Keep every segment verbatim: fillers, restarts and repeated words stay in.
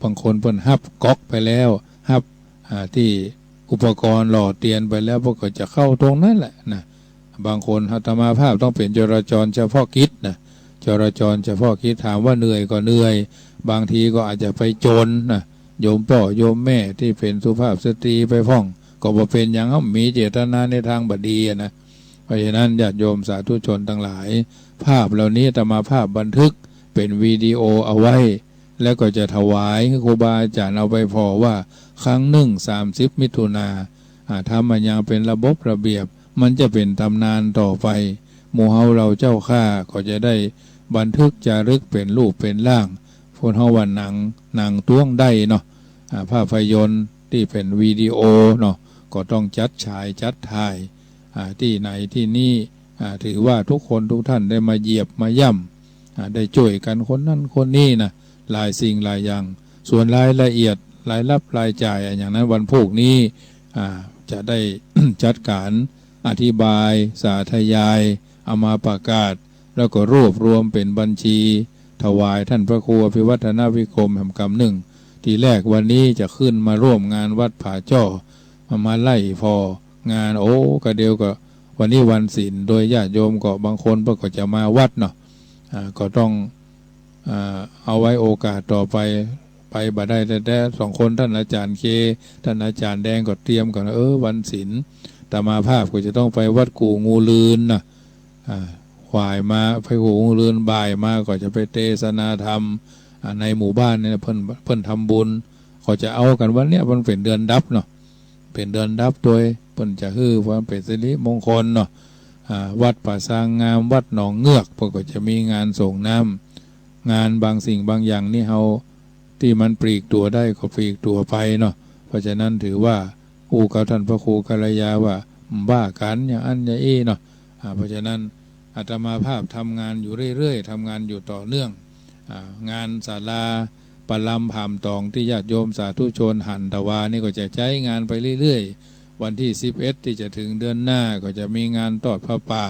บางคนเปิ้นฮับก๊อกไปแล้ว ฮับ อ่า ตี้อุปกรณ์หล่อเตียนไปแล้ว เปิ้นก็จะเข้าตรงนั้นแหละนะ บางคนอาตมาภาพต้องเป๋นจราจรเฉพาะกิจนะ จราจรเฉพาะกิจ ถามว่าเหนื่อยก็เหนื่อย บางทีก็อาจจะไปจนนะ โยมป้อโยมแม่ตี้เป๋นสุภาพสตรีไปพ่อง ก็บ่เป๋นหยัง เฮามีเจตนาในตางบ่ดีอะนะ เพราะฉะนั้นญาติโยมสาธุชนตังหลาย ภาพเหล่านี้อาตมาภาพบันทึกเป๋นวิดีโอเอาไว้ แล้วก็จะถวายหื้อครูบาอาจ๋ารย์เอาไปผ่อว่า ครั้งนึ่งสามสิบมิถุนา อ่า ทำมาอย่างเป๋นระบบระเบียบ มันจะเป๋นต๋ำนานต่อไป หมู่เฮาเหล่าเจ้าข้าก็จะได้บันทึกจารึกเป๋นรูปเป๋นร่าง พวกเฮาว่าหนัง หนังตวงได้เนาะ อ่า ภาพยนตร์ตี้เป๋นวิดีโอเนาะ ก็ต้องจัดฉายจัดถ่าย อ่า ตี้ไหนตี้นี่ อ่า ถือว่าทุกคนทุกท่านได้มาเหยียบมาย่ำ อ่า ได้จ้วยกั๋นคนนั้นคนนี้นะ หลายสิ่งหลายอย่าง ส่วนรายละเอียดรายรับรายจ่ายอะหยังนั้น วันพูกนี้ อ่า จะได้ จัดก๋านอธิบาย สาธยาย เอามาประกาศ แล้วก็รวบรวมเป๋นบัญชี ถวายต้านพระครูอภิวัฒนวิกรมแหมกำนึ่ง ทีแรกวันนี้จะขึ้นมาร่วมงานวัดผาจ้อ มาไล่ผ่องาน โอ้ กะเดียวก็วันนี้วันศีล โดยญาติโยมก็บางคนเปิ้นก็จะมาวัดเนาะ อ่า ก็ต้อง อ่า เอาไว้โอกาสต่อไป ไปบ่ได้แต๊ๆ สองคน ต้านอาจ๋ารย์เค ต้านอาจ๋ารย์แดงก็เตรียมกั๋น เออ วันศีล อาตมาภาพก็จะต้องไปวัดกู่งูลืนนะ อ่า ขวายมา ไปกู่งูลืน บ่ายมาก็จะไปเตสนาธรรม อ่า ในหมู่บ้านเนี่ย เปิ้น เปิ้นทำบุญ ก็จะเอากั๋นวันเนี้ย มันเป๋นเดือนดับเนาะ เป๋นเดือนดับโดย เปิ้นจะหื้อว่าเป๋นสิริมงคลเนาะ อ่า วัดป่าซางงาม วัดหนองเงือก เปิ้นก็จะมีงานสรงน้ำ งานบางสิ่งบางอย่างนี่เฮา ตี้มันปลีกตั๋วได้ก็ปลีกตั๋วไปเนาะ เพราะฉะนั้นถือว่าอู้กับต้านพระครูกัลยาว่าบ่ากั๋นอย่างอั้นอย่างอี้เนาะ อ่า เพราะฉะนั้นอาตมาภาพทำงานอยู่เรื่อยๆ ทำงานอยู่ต่อเนื่อง อ่า งานศาลาประลำผามต๋องตี้ญาติโยมสาธุชนหันตะวานี่ก็จะใจ๊งานไปเรื่อยๆ วันตี้สิบเอ็ดตี้จะเถิงเดือนหน้าก็จะมีงานตอดผ้าป่า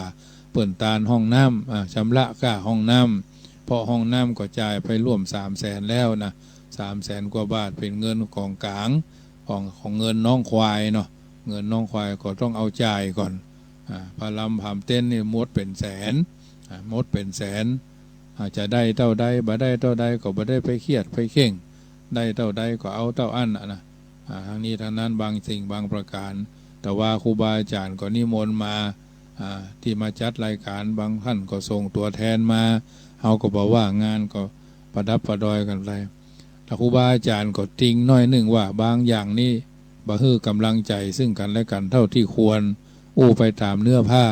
เปิ้นตานห้องน้ำ อ่า ชำระก้าห้องน้ำ เพราะห้องน้ำก็จ่ายไปร่วมสามแสนแล้วนะ สามแสนกว่าบาท เป๋นเงินของก๋าง ของ ของเงินน้องควายเนาะ เงินน้องควายก็ต้องเอาจ่ายก่อน อ่า ประลำผามเต็นท์นี่หมดเป๋นแสน อ่า หมดเป๋นแสน อ่า จะได้เต้าใด บ่ได้เต้าใดก็บ่ได้ไปเครียดไปเคร่ง ได้เต้าใดก็เอาเต้าอั้นน่ะนะ อ่า ทั้งนี้ทั้งนั้นบางสิ่งบางประก๋าน แต่ว่าครูบาอาจ๋ารย์ก็นิมนต์มา อ่า ตี้มาจัดรายก๋าน บางต้านก็ส่งตั๋วแทนมา เฮาก็บ่ว่างานก็ประดับประดอยกั๋นไป แต่ครูบาอาจ๋ารย์ก็ติงหน้อยนึ่งว่าบางอย่างนี่บ่หื้อก๋ำลังใจ๋ซึ่งกั๋นและกั๋นเต้าตี้ควร อู้ไปต๋ามเนื้อผ้า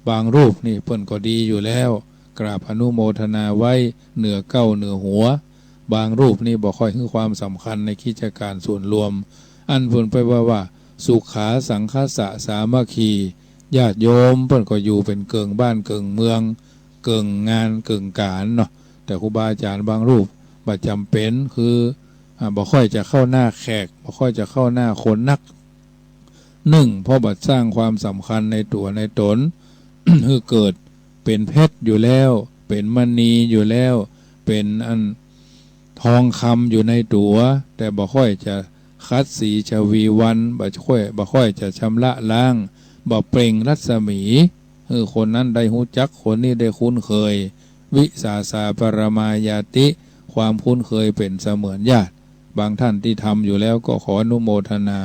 บางรูปนี่เปิ้นก็ดีอยู่แล้ว กราบอนุโมทนาไว้เหนือเก๊าเหนือหัว บางรูปนี่บ่ค่อยหื้อความสำคัญในกิจก๋านส่วนรวม อั้นเปิ้นไปว่า ว่า สุขาสังคสะสามัคคี ญาติโยมเปิ้นก็อยู่เป๋นเกิ่งบ้านเกิ่งเมือง เกิ่งงานเกิ่งก๋านเนาะ แต่ครูบาอาจ๋ารย์บางรูปบ่จ๋ำเป๋น คือ อ่า บ่ค่อยจะเข้าหน้าแขก บ่ค่อยจะเข้าหน้าคนนัก นึ่ง เพราะบ่สร้างความสำคัญในตั๋วในต๋น หื้อเกิดเป๋นเพชรอยู่แล้ว เป๋นมณีอยู่แล้ว เป๋นอันทองคำอยู่ในตั๋ว แต่บ่ค่อยจะขัดสีชวีวัน บ่ค่อย บ่ค่อยจะชำระล้าง บ่เปล่งรัศมี หื้อคนนั้นได้ฮู้จัก คนนี้ได้คุ้นเคย วิสาสาปรมาญาติ ความคุ้นเคยเป๋นเสมือนญาติ บางต้านตี้ทำอยู่แล้วก็ขออนุโมทนา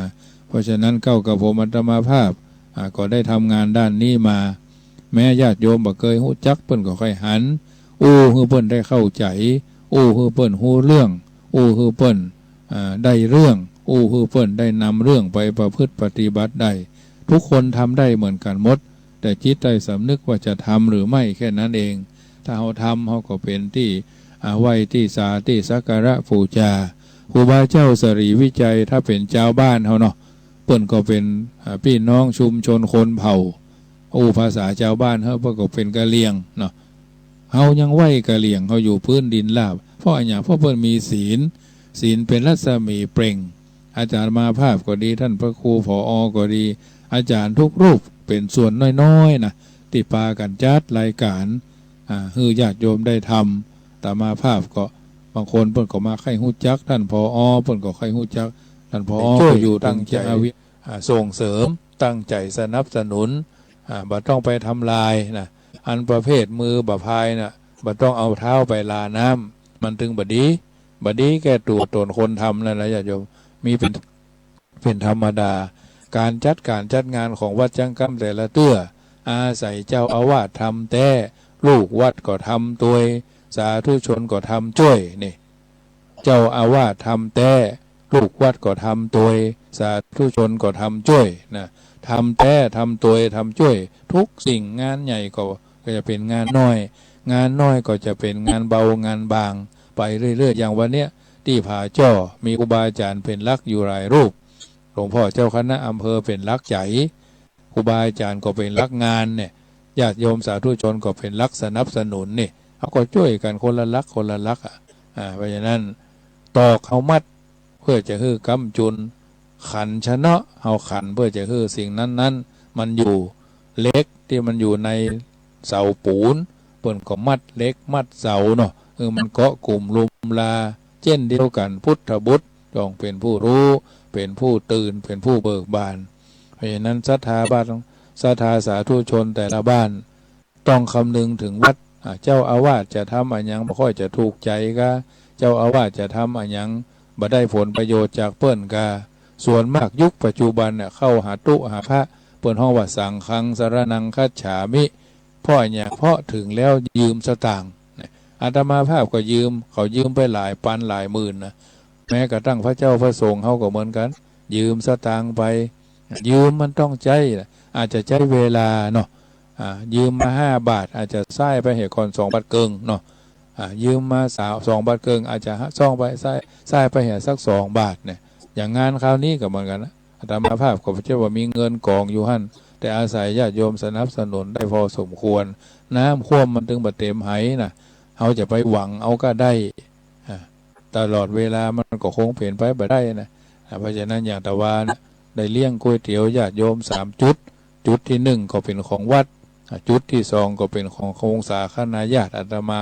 เพราะฉะนั้นเก๊ากับผมอาตมาภาพ อ่า ก็ได้ทำงานด้านนี้มา แม้ญาติโยมบ่เกยฮู้จัก เปิ้นก็ค่อยหัน อู้หื้อเปิ้นได้เข้าใจ๋ อู้หื้อเปิ้นฮู้เรื่อง อู้หื้อเปิ้น อ่า ได้เรื่อง อู้หื้อเปิ้นได้นำเรื่องไปประพฤติปฏิบัติได้ ทุกคนทำได้เหมือนกั๋นหมด แต่จิตใต้สำนึกว่าจะทำหรือไม่แค่นั้นเอง ถ้าเฮาทำ เฮาก็เป๋นตี้ อ่า ไหว้ตี้สา ตี้สักการะปู๋จา ครูบาเจ้าสรีวิชัย ถ้าเป๋นจาวบ้านเฮาเนาะ เปิ้นก็เป๋น อ่า ปี้น้องชุมชนคนเผ่า อู้ภาษาจาวบ้านเฮา เปิ้นก็เป๋นกะเหรี่ยงเนาะ เฮายังไหว้กะเหรี่ยง เฮาอยู่พื้นดินราบ เพราะอะหยัง เพราะเปิ้นมีศีล ศีลเป๋นรัศมีเปล่ง อาจ๋ารย์มาภาพก็ดี ต้านพระครู ผอ ก็ดี อาจ๋ารย์ทุกรูปเป๋นส่วนน้อยๆ นะ ตี้ปากั๋นจัดรายก๋าน อ่า หื้อญาติโยมได้ทำ อาตมาภาพก็ บางคนเปิ้นก็มาใค่ฮู้จัก ต้าน ผอ เปิ้นก็ใค่ฮู้จัก ต้าน ผอ ก็อยู่ ตั้งใจ๋ ส่งเสริม ตั้งใจ๋สนับสนุน อ่า บ่ต้องไปทำลายนะ อันประเภทมือบ่พายน่ะ บ่ต้องเอาเท้าไปลาน้ำ มันตึงบ่ดี บ่ดีแก่ตั๋วต๋นคนทำนั่นแหละ ญาติโยม มีเป๋น เป๋นธรรมดา ก๋านจัดก๋านจัดงานของวัดจั้งก้ำแต่ละเตื้อ อาศัยเจ้าอาวาสทำแต๊ ลูกวัดก็ทำตวย สาธุชนก็ทำจ้วย นี่ เจ้าอาวาสทำแต๊ ลูกวัดก็ทำตวย สาธุชนก็ทำจ้วยนะ ทำแต๊ ทำตวย ทำจ้วย ทุกสิ่ง งานใหญ่ก็ ก็จะเป๋นงานน้อย งานน้อยก็จะเป๋นงานเบา งานบาง ไปเรื่อยๆ อย่างวันเนี้ย ตี้ผาจ้อ มีครูบาอาจ๋ารย์เป๋นหลักอยู่หลายรูป หลวงพ่อเจ้าคณะอำเภอเป๋นหลักใจ๋ ครูบาอาจ๋ารย์ก็เป๋นหลักงานเนี่ย ญาติโยมสาธุชนก็เป๋นหลักสนับสนุนนี่ เฮาก็จ้วยกั๋นคนละหลักคนละหลักอ่ะ อ่า เพราะฉะนั้น ตอกเฮามัด เปื้อจะหื้อก้ำจุน ขันชะเนาะ เฮาขันเปื้อจะหื้อสิ่งนั้นๆ มันอยู่ เหล็กตี้มันอยู่ในเสาปูน เปิ้นก็มัดเหล็กมัดเสาเนาะ หื้อมันเกาะกุ่มลุมลา เจ้นเดียวกั๋น พุทธบุตรต้องเป๋นผู้ฮู้ เป๋นผู้ตื่น เป๋นผู้เบิกบาน เพราะฉะนั้นศรัทธาบ้าน ศรัทธาสาธุชนแต่ละบ้าน ต้องคำนึงเถิงวัด อ่า เจ้าอาวาสจะทำอะหยังบ่ค่อยจะถูกใจ๋กา เจ้าอาวาสจะทำอะหยังบ่ได้ผลประโยชน์จากเปิ้นกา ส่วนมากยุคปัจจุบันเนี่ย เข้าหาตุ๊หาพระ เปิ้นฮ้องว่า สังฆังสรณังคัจฉามิ เพราะอะหยัง เพราะเถิงแล้วยืมสตางค์ อาตมาภาพก็ยืม เขายืมไปหลายปันหลายหมื่นนะ แม้กระทั่งพระเจ้าพระสงฆ์เฮาก็เหมือนกั๋น ยืมสตางค์ไป ยืมมันต้องใจ๊นะ อาจจะใจ๊เวลาเนาะ อ่า ยืมมาห้าบาท อาจจะใซ้ไปเหียก่อนสองบาทเกิ่งเนาะ อ่า ยืมมาสาม สองบาทเกิ่ง อาจจะซ่องไป ใซ้ ใซ้ไปเหียสักสองบาทเนี่ย อย่างงานคราวนี้ก็เหมือนกั๋นนะ อาตมาภาพก็บ่ใจ้ว่ามีเงินกองอยู่หั้น แต่อาศัยญาติโยมสนับสนุนได้พอสมควร น้ำคว่ำมันตึงบ่เต็มไหนะ เฮาจะไปหวังเอาก้าได้ อ่า ตลอดเวลามันก็คงเป๋นไปบ่ได้นะ อ่า เพราะฉะนั้นอย่างตะวานะ ได้เลี้ยงก๋วยเตี๋ยวญาติโยมสามจุด จุดตี้หนึ่งก็เป๋นของวัด อ่า จุดตี้สองก็เป๋นของโครงสาคณาญาติอาตมา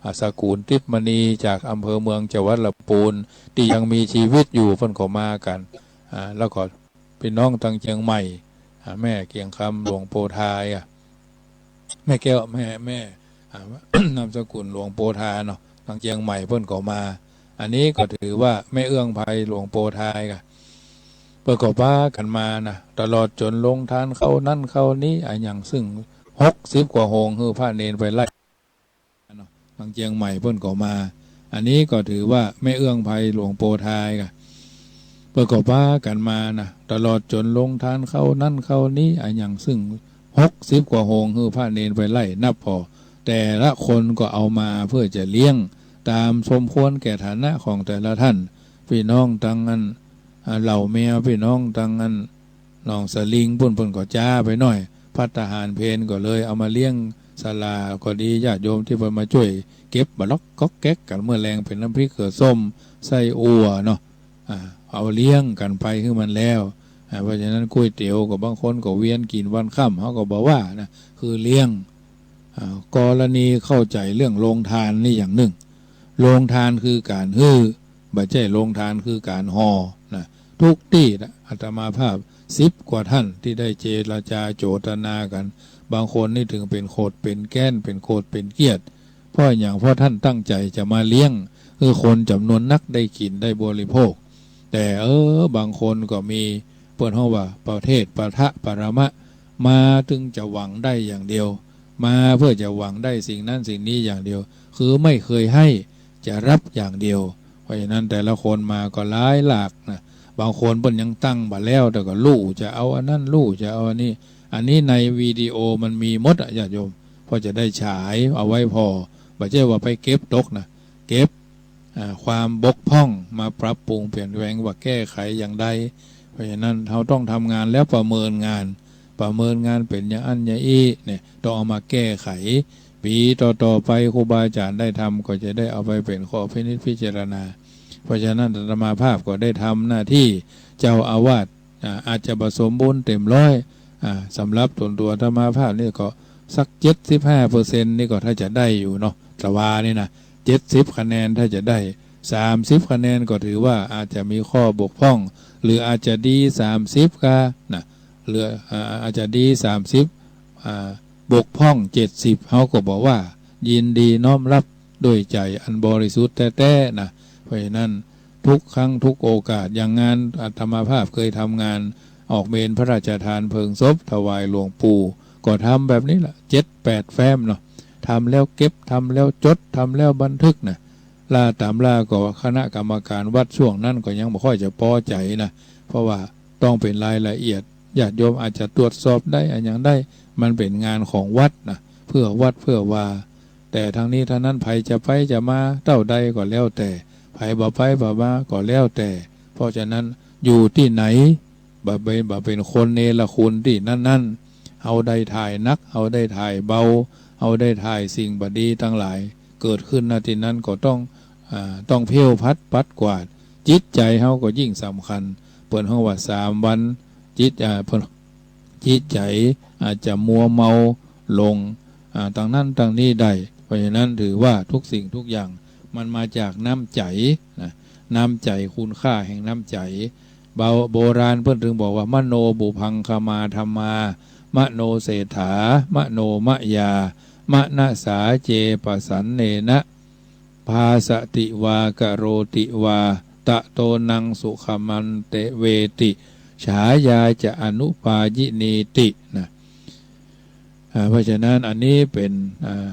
อ่า สกุลทิพย์มณีจากอำเภอเมืองจังหวัดลำปูน ตี้ยังมีชีวิตอยู่เปิ้นก็มากั๋น อ่า แล้วก็ พี่น้องตังเจียงใหม่ อ่า แม่เกียงคำหลวงโปทาย อ่ะ แม่แก้ว แม่ แม่ อ่า นามสกุลหลวงโปทายเนาะ ตังเจียงใหม่เปิ้นก็มา อันนี้ก็ถือว่าแม่เอื้องไพรหลวงโปทายก่ะ เปิ้นก็ปากั๋นมานะ ตลอดจ๋นโฮงตานเข้านั้นเข้านี้ อะหยังซึ่งหกสิบกว่าโฮง หื้อพระเณรไปไล่ เนาะ ตังเจียงใหม่เปิ้นก็มา อันนี้ก็ถือว่าแม่เอื้องไพรหลวงโปทายก่ะ เปิ้นก็ปากั๋นมานะ ตลอดจ๋นโฮงตานเข้านั้นเข้านี้ อะหยังซึ่งหกสิบกว่าโฮง หื้อพระเณรไปไล่นับผ่อ แต่ละคนก็เอามาเพื่อจะเลี้ยงตามสมควรแก่ฐานะของแต่ละท่าน พี่น้องตังอัน อ่า เหล่าแม่ พี่น้องตังอัน หนองสะลิงปุ้น เปิ้นก็จ๊าไปหน้อย ภัตตาหารเพลก็เลยเอามาเลี้ยง สลาก็ดี ญาติโยมตี้เปิ้นมาจ้วยเก็บบ่าล็อกก๊อกแก๊กกั๋น เมื่อแลงเป๋นน้ำพริกเขือส้ม ไส้อั่วเนาะ อ่า เอาเลี้ยงกั๋นไปหื้อมันแล้ว อ่า เพราะฉะนั้นก๋วยเตี๋ยวก็บางคนก็เวียนกิ๋นวันค่ำ เฮาก็บ่ว่านะ คือเลี้ยง อ่า กรณีเข้าใจ๋เรื่องโฮงตานนี่อย่างนึ่ง โฮงตานคือก๋านหื้อ บ่ใจ้โฮงตานคือก๋านห่อนะ ทุกตี้นะ อาตมาภาพสิบกว่าท่านตี้ได้เจรจาโจตนากั๋น บางคนนี่เถิงเป๋นโขดเป๋นแก้น เป๋นโขดเป๋นเกี้ยด เพราะหยัง เพราะท่านตั้งใจ๋จะมาเลี้ยง หื้อคนจ๋ำนวนนักได้กิ๋นได้บริโภค แต่ เออ บางคนก็มี เปิ้นฮ้องว่าประเภทปะทะปะรมะ มาตึงจะหวังได้อย่างเดียว มาเพื่อจะหวังได้สิ่งนั้นสิ่งนี้อย่างเดียว คือไม่เคยให้ จะรับอย่างเดียว เพราะฉะนั้นแต่ละคนมาก็หลายหลากนะ บางคนเปิ้นยังตั้งบ่าแล้ว แต่ก็ลู่จะเอาอันนั้น ลู่จะเอาอันนี้ อันนี้ในวิดีโอมันมีหมดอะญาติโยม เพราะจะได้ฉายเอาไว้ผ่อ บ่ใจ้ว่าไปเก็บตกนะ เก็บ อ่า ความบกพร่องมาปรับปรุงเปลี่ยนแปลงว่าแก้ไขอย่างใด เพราะฉะนั้นเฮาต้องทำงานแล้วประเมินงาน ประเมินงานเป๋นอย่างอั้นอย่างอี้เนี่ย ต้องเอามาแก้ไข ปี๋ต่อๆ ไปครูบาอาจ๋ารย์ได้ทำก็จะได้เอาไปเป๋นข้อพินิจพิจารณา เพราะฉะนั้นอาตมาภาพก็ได้ทำหน้าตี้เจ้าอาวาส อ่า อาจจะบ่สมบูรณ์เต็มร้อย อ่า สำหรับต๋นตั๋วอาตมาภาพนี่ก็สักเจ็ดสิบห้าเปอร์เซ็นต์นี่ก็ถ้าจะได้อยู่เนาะ ตะวานี่นะ เจ็ดสิบคะแนน ถ้าจะได้สามสิบคะแนนก็ถือว่าอาจจะมีข้อบกพร่อง หรืออาจจะดีสามสิบกานะ หรือ อ่า อาจจะดีสามสิบ อ่า บกพร่องเจ็ดสิบ เฮาก็บอกว่ายินดีน้อมรับด้วยใจอันบริสุทธิ์แต๊ๆ นะ เพราะฉะนั้นทุกครั้งทุกโอกาส อย่างงานอาตมาภาพเคยทำงานออกเมรุพระราชทานเพลิงศพถวายหลวงปู่ ก็ทำแบบนี้แหละ เจ็ดแปดแฟ้มเนาะ ทำแล้วเก็บ ทำแล้วจด ทำแล้วบันทึกนะ ล่าต๋ามล่าก็คณะกรรมการวัดช่วงนั้นก็ยังบ่ค่อยจะปอใจ๋นะ เพราะว่าต้องเป๋นรายละเอียด ญาติโยมอาจจะตรวจสอบได้ อะหยังได้ มันเป๋นงานของวัดนะ เพื่อวัดเพื่อวา แต่ทั้งนี้ทั้งนั้น ใผจะไปจะมาเต้าใดก็แล้วแต่ ใผบ่ไปบ่มาก็แล้วแต่ เพราะฉะนั้นอยู่ตี้ไหน บ่เป๋น บ่เป๋นคนเนรคุณตี้นั้นๆ เฮาได้ถ่ายหนัก เฮาได้ถ่ายเบา เฮาได้ถ่ายสิ่งบ่ดีตังหลาย เกิดขึ้น ณ ตี้นั้นก็ต้อง อ่า ต้องเพลวพลัดปัดกวาด จิตใจ๋เฮาก็ยิ่งสำคัญ เปิ้นฮ้องว่าสามวัน จิต อ่า เปิ้น จิตใจ๋อาจจะมัวเมาหลง อ่า ตังนั้นตังนี้ได้ เพราะฉะนั้นถือว่าทุกสิ่งทุกอย่างมันมาจากน้ำใจ๋นะ น้ำใจ๋ คุณค่าแห่งน้ำใจ๋ โบ โบราณเปิ้นถึงบอกว่า มโนปุพพังคมาธัมมา มโนเศรษฐา มโนมยา มนสาเจปสันเนนะ ภาสติวากโรติวา ตะโตนังสุขมันเตเวติ ฉายาจะอนุปายินีตินะ อ่า เพราะฉะนั้นอันนี้เป๋น อ่า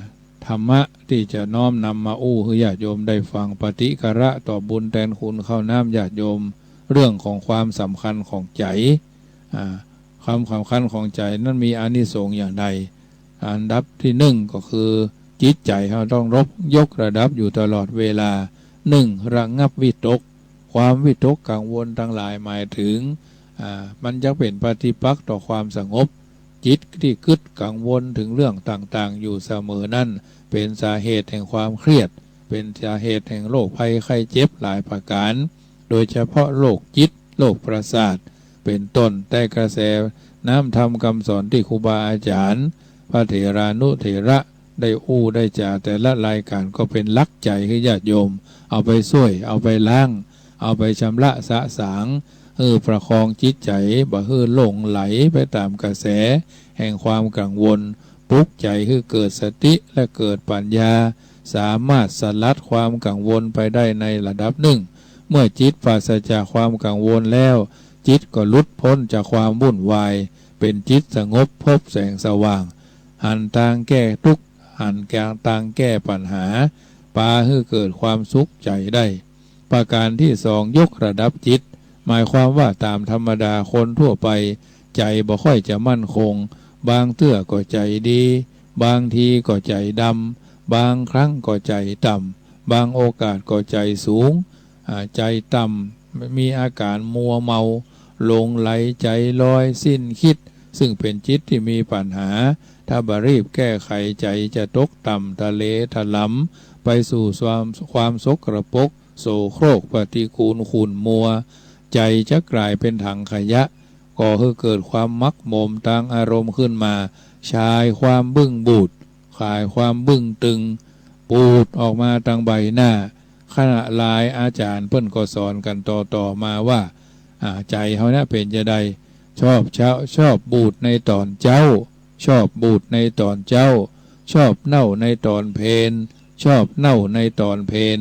ธรรมะตี้จะน้อมนำมาอู้หื้อญาติโยมได้ฟัง ปฏิกระตอบบุญแตนคุณข้าวน้ำญาติโยม เรื่องของความสำคัญของใจ๋ อ่า ความสำคัญของใจ๋นั้นมีอานิสงส์อย่างใด อันดับตี้นึ่งก็คือจิตใจ๋เฮาต้องรบ ยกระดับอยู่ตลอดเวลา นึ่ง ระงับวิตก ความวิตกกังวลตังหลายหมายถึง อ่า มันจะเป๋นปฏิปักษ์ต่อความสงบ จิตตี้กึ๊ดกังวลถึงเรื่องต่างๆ อยู่เสมอนั้น เป๋นสาเหตุแห่งความเครียด เป๋นสาเหตุแห่งโรคภัยไข้เจ็บหลายประก๋าน โดยเฉพาะโรคจิต โรคประสาท เป๋นต้น แต่กระแสน้ำธรรมกำสอนตี้ครูบาอาจ๋ารย์ พระเถรานุเถระได้อู้ได้จ๋าแต่ละรายก๋านก็เป๋นหลักใจ๋หื้อญาติโยมเอาไปซ่วย เอาไปล้าง เอาไปชำระสะสาง หื้อประคองจิตใจ๋บ่หื้อหลงไหลไปต๋ามกระแสแห่งความกังวล ปลุกใจ๋หื้อเกิดสติและเกิดปัญญา สามารถสลัดความกังวลไปได้ในระดับนึ่ง เมื่อจิตปราศจากความกังวลแล้ว จิตก็หลุดป๊นจากความวุ่นวาย เป๋นจิตสงบพบแสงสว่าง หันตางแก้ตุ๊กข์ หันตางแก้ปัญหา ปาหื้อเกิดความสุขใจ๋ได้ ประก๋านตี้สอง ยกระดับจิต หมายความว่าต๋ามธรรมดาคนทั่วไป ใจ๋บ่ค่อยจะมั่นคง บางเตื้อก็ใจ๋ดี บางทีก็ใจ๋ดำ บางครั้งก็ใจ๋ต่ำ บางโอกาสก็ใจ๋สูง อ่า ใจ๋ต่ำ มีอาก๋านมัวเมา หลงไหล ใจ๋ลอย สิ้นคิด ซึ่งเป๋นจิตตี้มีปัญหา ถ้าบ่รีบแก้ไข ใจ๋จะตกต่ำทะเลถลำ ไปสู่ความ ความสกปรก โสโครก ปฏิกูล ขุ่นมัว ใจ๋จะก๋ายเป๋นถังขยะ ก่อหื้อเกิดความหมักหมมตางอารมณ์ขึ้นมา ฉายความบึ้งบูด ฉายความบึ้งตึง ปูดออกมาตางใบหน้า ขณะหลายอาจ๋ารย์เปิ้นก็สอนกั๋นต่อๆ มาว่า อ่า ใจ๋เฮาเนี่ยเป๋นจาใด ชอบเช้า ชอบบูดในต๋อนเจ๊า ชอบบูดในต๋อนเจ๊า ชอบเน่าในต๋อนเพล ชอบเน่าในต๋อนเพล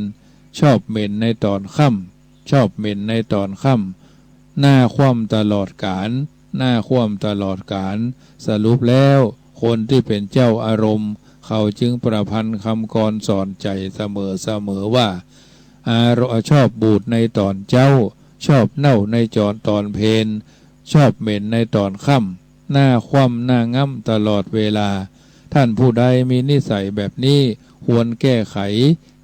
ชอบเหม็นในต๋อนค่ำ ชอบเหม็นในต๋อนค่ำ หน้าคว่ำตลอดกาล หน้าคว่ำตลอดกาล สรุปแล้ว คนตี้เป๋นเจ้าอารมณ์ เขาจึงประพันธ์กำกรสอนใจ๋เสมอๆ ว่า อารมณ์ ชอบบูดในต๋อนเจ๊า ชอบเน่าในจอนต๋อนเพล ชอบเหม็นในต๋อนค่ำ หน้าคว่ำหน้าง่ำตลอดเวลา ท่านผู้ใดมีนิสัยแบบนี้ ควรแก้ไข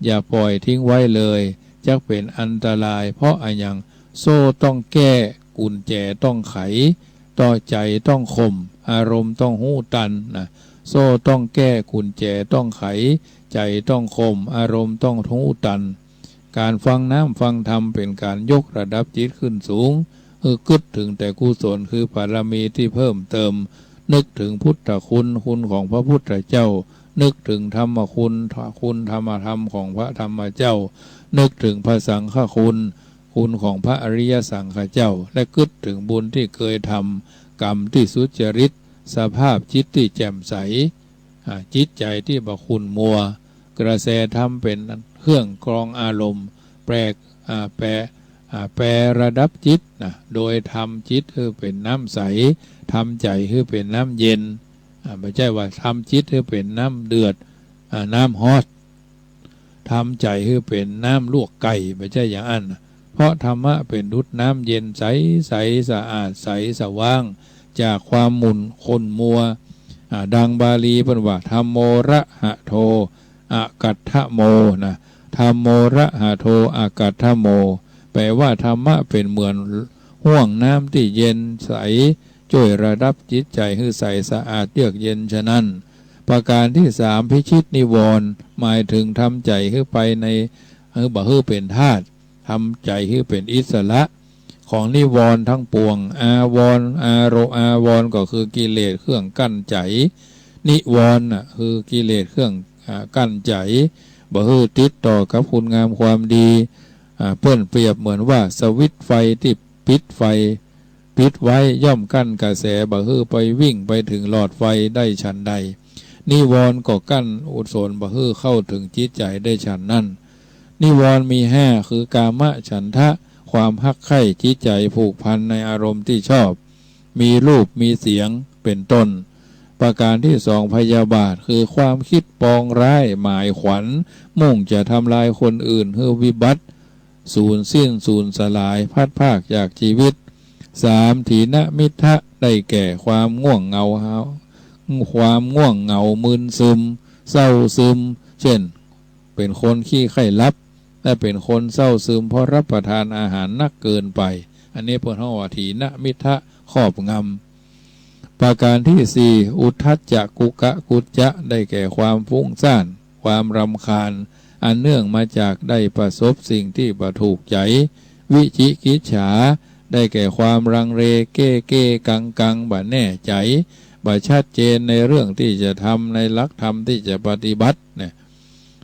อย่าปล่อยทิ้งไว้เลย จักเป๋นอันตราย เพราะอะหยัง โซ่ต้องแก้ กุญแจต้องไข ต่อใจ๋ต้องข่ม อารมณ์ต้องฮู้ตันนะ โซ่ต้องแก้ กุญแจต้องไข ใจ๋ต้องข่ม อารมณ์ต้องฮู้ตัน ก๋านฟังน้ำฟังธรรมเป๋นก๋านยกระดับจิตขึ้นสูง หื้อกึ๊ดเถิงแต่กุศล คือบารมีตี้เพิ่มเติม นึกเถิงพุทธคุณ คุณของพระพุทธเจ้า นึกเถิงธรรมคุณ คุณธรรมธรรมของพระธรรมเจ้า นึกเถิงพระสังฆคุณ คุณของพระอริยสังฆเจ้า และกึ๊ดเถิงบุญตี้เกยทำ กรรมตี้สุจริต สภาพจิตตี้แจ่มใส อ่า จิตใจ๋ตี้บ่ขุ่นมัว กระแสธรรมเป๋นเครื่องกรองอารมณ์ แปลก อ่า แปร อ่า แประดับจิตนะ โดยทำจิตหื้อเป๋นน้ำใส ทำใจ๋หื้อเป๋นน้ำเย็น อ่า บ่ใจ้ว่าทำจิตหื้อเป๋นน้ำเดือด อ่า น้ำฮอต ทำใจ๋หื้อเป๋นน้ำลวกไก่ บ่ใจ้อย่างอั้นนะ เพราะธรรมะเป๋นดุจน้ำเย็นใส ใสสะอาด ใสสว่าง จากความหมุ่นขุ่นมัว อ่า ดังบาลีเปิ้นว่า ธัมโมระหะโท อกัตถโม นะ ธัมโมระหะโท อกัตถโม แปลว่าธรรมะเป๋นเหมือนห้วงน้ำตี้เย็นใส จ้วยระดับจิตใจ๋หื้อใสสะอาดเยือกเย็นฉะนั้น ประการตี้สาม พิชิตนิวรณ์ หมายเถิงทำใจ๋หื้อไปใน หื้อบ่หื้อเป๋นทาส ทำใจ๋หื้อเป๋นอิสระ ของนิวรณ์ทั้งปวง อาวรณ์ อาโร อาวรณ์ก็คือกิเลสเครื่องกั้นใจ๋ นิวรณ์น่ะคือกิเลสเครื่อง อ่า กั้นใจ๋ บ่หื้อติดต่อกับคุณงามความดี อ่า เปิ้นเปรียบเหมือนว่าสวิตช์ไฟตี้ปิดไฟ ปิดไว้ย่อมกั้นกระแสบ่หื้อไปวิ่งไปเถิงหลอดไฟได้ฉันใด นิวรณ์ก็กั้นอกุศลบ่หื้อเข้าเถิงจิตใจ๋ได้ฉันนั้น นิวรณ์มีห้า คือกามฉันทะ ความฮักใคร่ จิตใจ๋ผูกพันในอารมณ์ตี้ชอบ มีรูป มีเสียง เป๋นต้น ประการตี้สอง พยาบาท คือความกึ๊ดปองร้าย หมายขวัญ มุ่งจะทำลายคนอื่นหื้อวิบัติ สูญสิ้น สูญสลาย พลัดพรากจากชีวิต สาม ถีนมิทธะ ได้แก่ความง่วงเหงาหาว ความง่วงเหงามึนซึม เศร้าซึม เช่น เป๋นคนขี้ใค่หลับ และเป๋นคนเศร้าซึมเพราะรับประทานอาหารนักเกินไป อันนี้เปิ้นฮ้องว่าถีนมิทธะครอบงำ ประการตี้สี่ อุทธัจจะกุกกุจจะ ได้แก่ความฟุ้งซ่าน ความรำคาญ อันเนื่องมาจากได้ประสบสิ่งตี้บ่ถูกใจ๋ วิจิกิจฉา ได้แก่ความลังเลเก้เก้กังกัง บ่แน่ใจ๋ บ่ชัดเจนในเรื่องตี้จะทำ ในหลักธรรมตี้จะปฏิบัติเนี่ย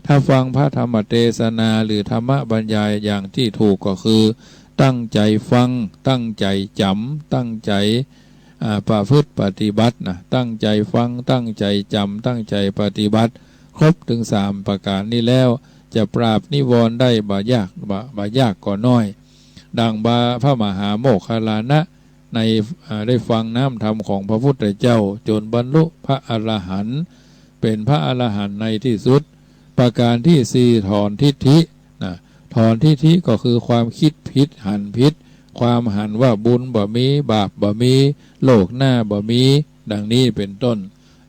ถ้าฟังพระธรรมเตสนาหรือธรรมบรรยายอย่างตี้ถูกก็คือ ตั้งใจ๋ฟัง ตั้งใจ๋จ๋ำ ตั้งใจ๋ อ่า ประพฤติปฏิบัตินะ ตั้งใจ๋ฟัง ตั้งใจ๋จ๋ำ ตั้งใจ๋ปฏิบัติ ครบเถิงสามประการนี้แล้ว จะปราบนิวรณ์ได้บ่ยาก บ่ บ่ยากก็น้อย ดังบา พระมหาโมคคัลลานะ ใน อ่า ได้ฟังน้ำธรรมของพระพุทธเจ้า จ๋นบรรลุพระอรหันต์ เป๋นพระอรหันต์ในตี้สุด ประการตี้สี่ ถอนทิฏฐินะ ถอนทิฏฐิก็คือความกึ๊ดผิด หันผิด ความหันว่าบุญบ่มี บาปบ่มี โลกหน้าบ่มี ดังนี้เป๋นต้น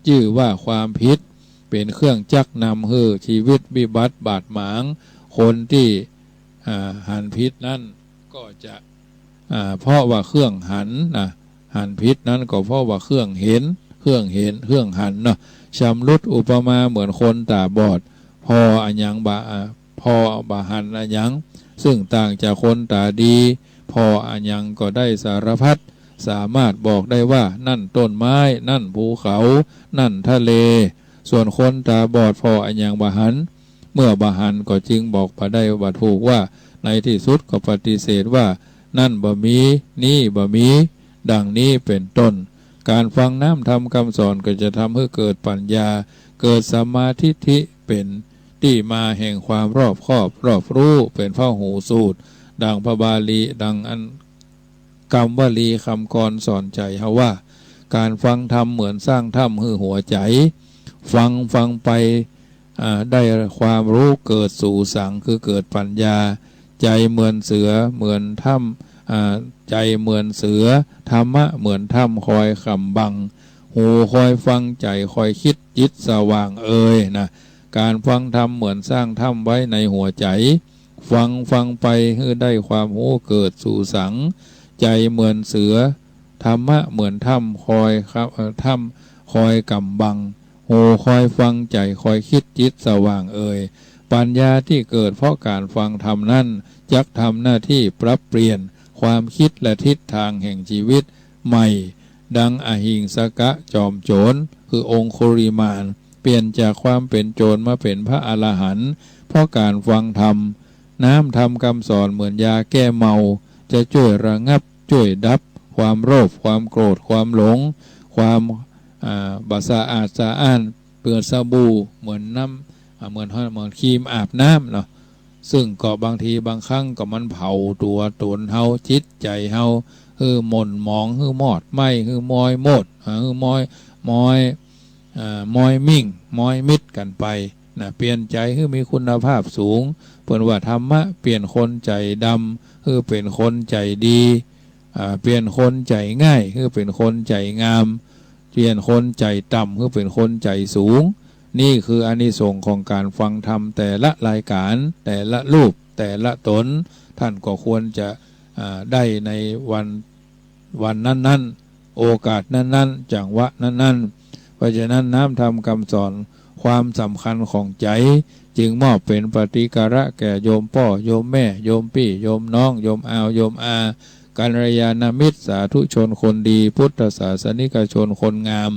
จื้อว่าความผิด เป๋นเครื่องจักนำหื้อชีวิตวิบัติบาดหมาง คนตี้ อ่า หันผิดนั้นก็จะ อ่า เพราะว่าเครื่องหันนะ หันผิดนั้นก็เพราะว่าเครื่องเห็น เครื่องเห็น เครื่องหันเนาะ ชำรุด อุปมาเหมือนคนต๋าบอด ผ่ออะหยังบ่ อ่า ผ่อบ่หันอะหยัง ซึ่งต่างจากคนต๋าดี ผ่ออะหยังก็ได้สารพัด สามารถบอกได้ว่านั่นต้นไม้ นั่นภูเขา นั่นทะเล ส่วนคนต๋าบอดผ่ออะหยังบ่หัน เมื่อบ่หันก็จึงบอกบ่ได้บ่ถูกว่า ในตี้สุดก็ปฏิเสธว่า นั่นบ่มี นี่บ่มี ดังนี้เป๋นต้น การฟังน้ำธรรมคำสอนก็จะทำหื้อเกิดปัญญา เกิดสัมมาทิฏฐิ เป๋นตี้มาแห่งความรอบคอบ รอบฮู้ เป๋นพหูสูตร ดังพระบาลี ดังอัน กำวลีกำกรสอนใจ๋เฮาว่า การฟังธรรมเหมือนสร้างถ้ำหื้อหัวใจ๋ ฟัง ฟังไป อ่า ได้ความฮู้เกิดสู่สัง คือเกิดปัญญา ใจ๋เหมือนเสือ เหมือนถ้ำ อ่า ใจ๋เหมือนเสือ ธรรมะเหมือนถ้ำคอยกำบัง หูคอยฟัง ใจ๋คอยกึ๊ด จิตสว่างเอยนะ การฟังธรรมเหมือนสร้างถ้ำไว้ในหัวใจ๋ ฟัง ฟังไปหื้อได้ความฮู้เกิดสู่สัง ใจ๋เหมือนเสือ ธรรมะเหมือนถ้ำคอยครับ เอ่อ ถ้ำคอยกำบัง หูคอยฟัง ใจ๋คอยกึ๊ด จิตสว่างเอย ปัญญาตี้เกิดเพราะการฟังธรรมนั้น จักทำหน้าตี้ปรับเปลี่ยนความกึ๊ดและทิศทางแห่งชีวิตใหม่ ดังอหิงสกะจอมโจร คือองคุริมาน เปลี่ยนจากความเป๋นโจรมาเป๋นพระอรหันต์ เพราะก๋านฟังธรรม น้ำธรรมกำสอนเหมือนยาแก้เมา จะจ้วยระงับ จ้วยดับ ความโลภ ความโกรธ ความหลง ความ อ่า บ่สะอาดสะอ้าน เปื้อนสบู่ เหมือนน้ำ อ่า เหมือน เหมือนครีมอาบน้ำเนาะ ซึ่งก็บางทีบางครั้งก็มันเผาตั๋วต๋นเฮา จิตใจ๋เฮา หื้อหม่นหมอง หื้อมอดไหม้ หื้อมอยหมด อ่า หื้อมอย มอย อ่า มอยมิ่ง มอยมิดกั๋นไปนะ เปลี่ยนใจ๋หื้อมีคุณภาพสูง เปิ้นว่าธรรมะเปลี่ยนคนใจ๋ดำ หื้อเป๋นคนใจ๋ดี อ่า เปลี่ยนคนใจ๋ง่าย หื้อเป๋นคนใจ๋งาม เปลี่ยนคนใจ๋ต่ำ หื้อเป๋นคนใจ๋สูง นี่คืออานิสงส์ของก๋านฟังธรรมแต่ละรายการ แต่ละรูป แต่ละต๋น ท่านก็ควรจะ อ่า ได้ในวัน วันนั้นๆ โอกาสนั้นๆ จังหวะนั้นๆ เพราะฉะนั้นน้ำธรรมกำสอน ความสำคัญของใจ๋ จึงมอบเป๋นปฏิการะแก่โยมป้อ โยมแม่ โยมปี้ โยมน้อง โยมอาว โยมอา กัลยาณมิตร สาธุชนคนดี พุทธศาสนิกชนคนงาม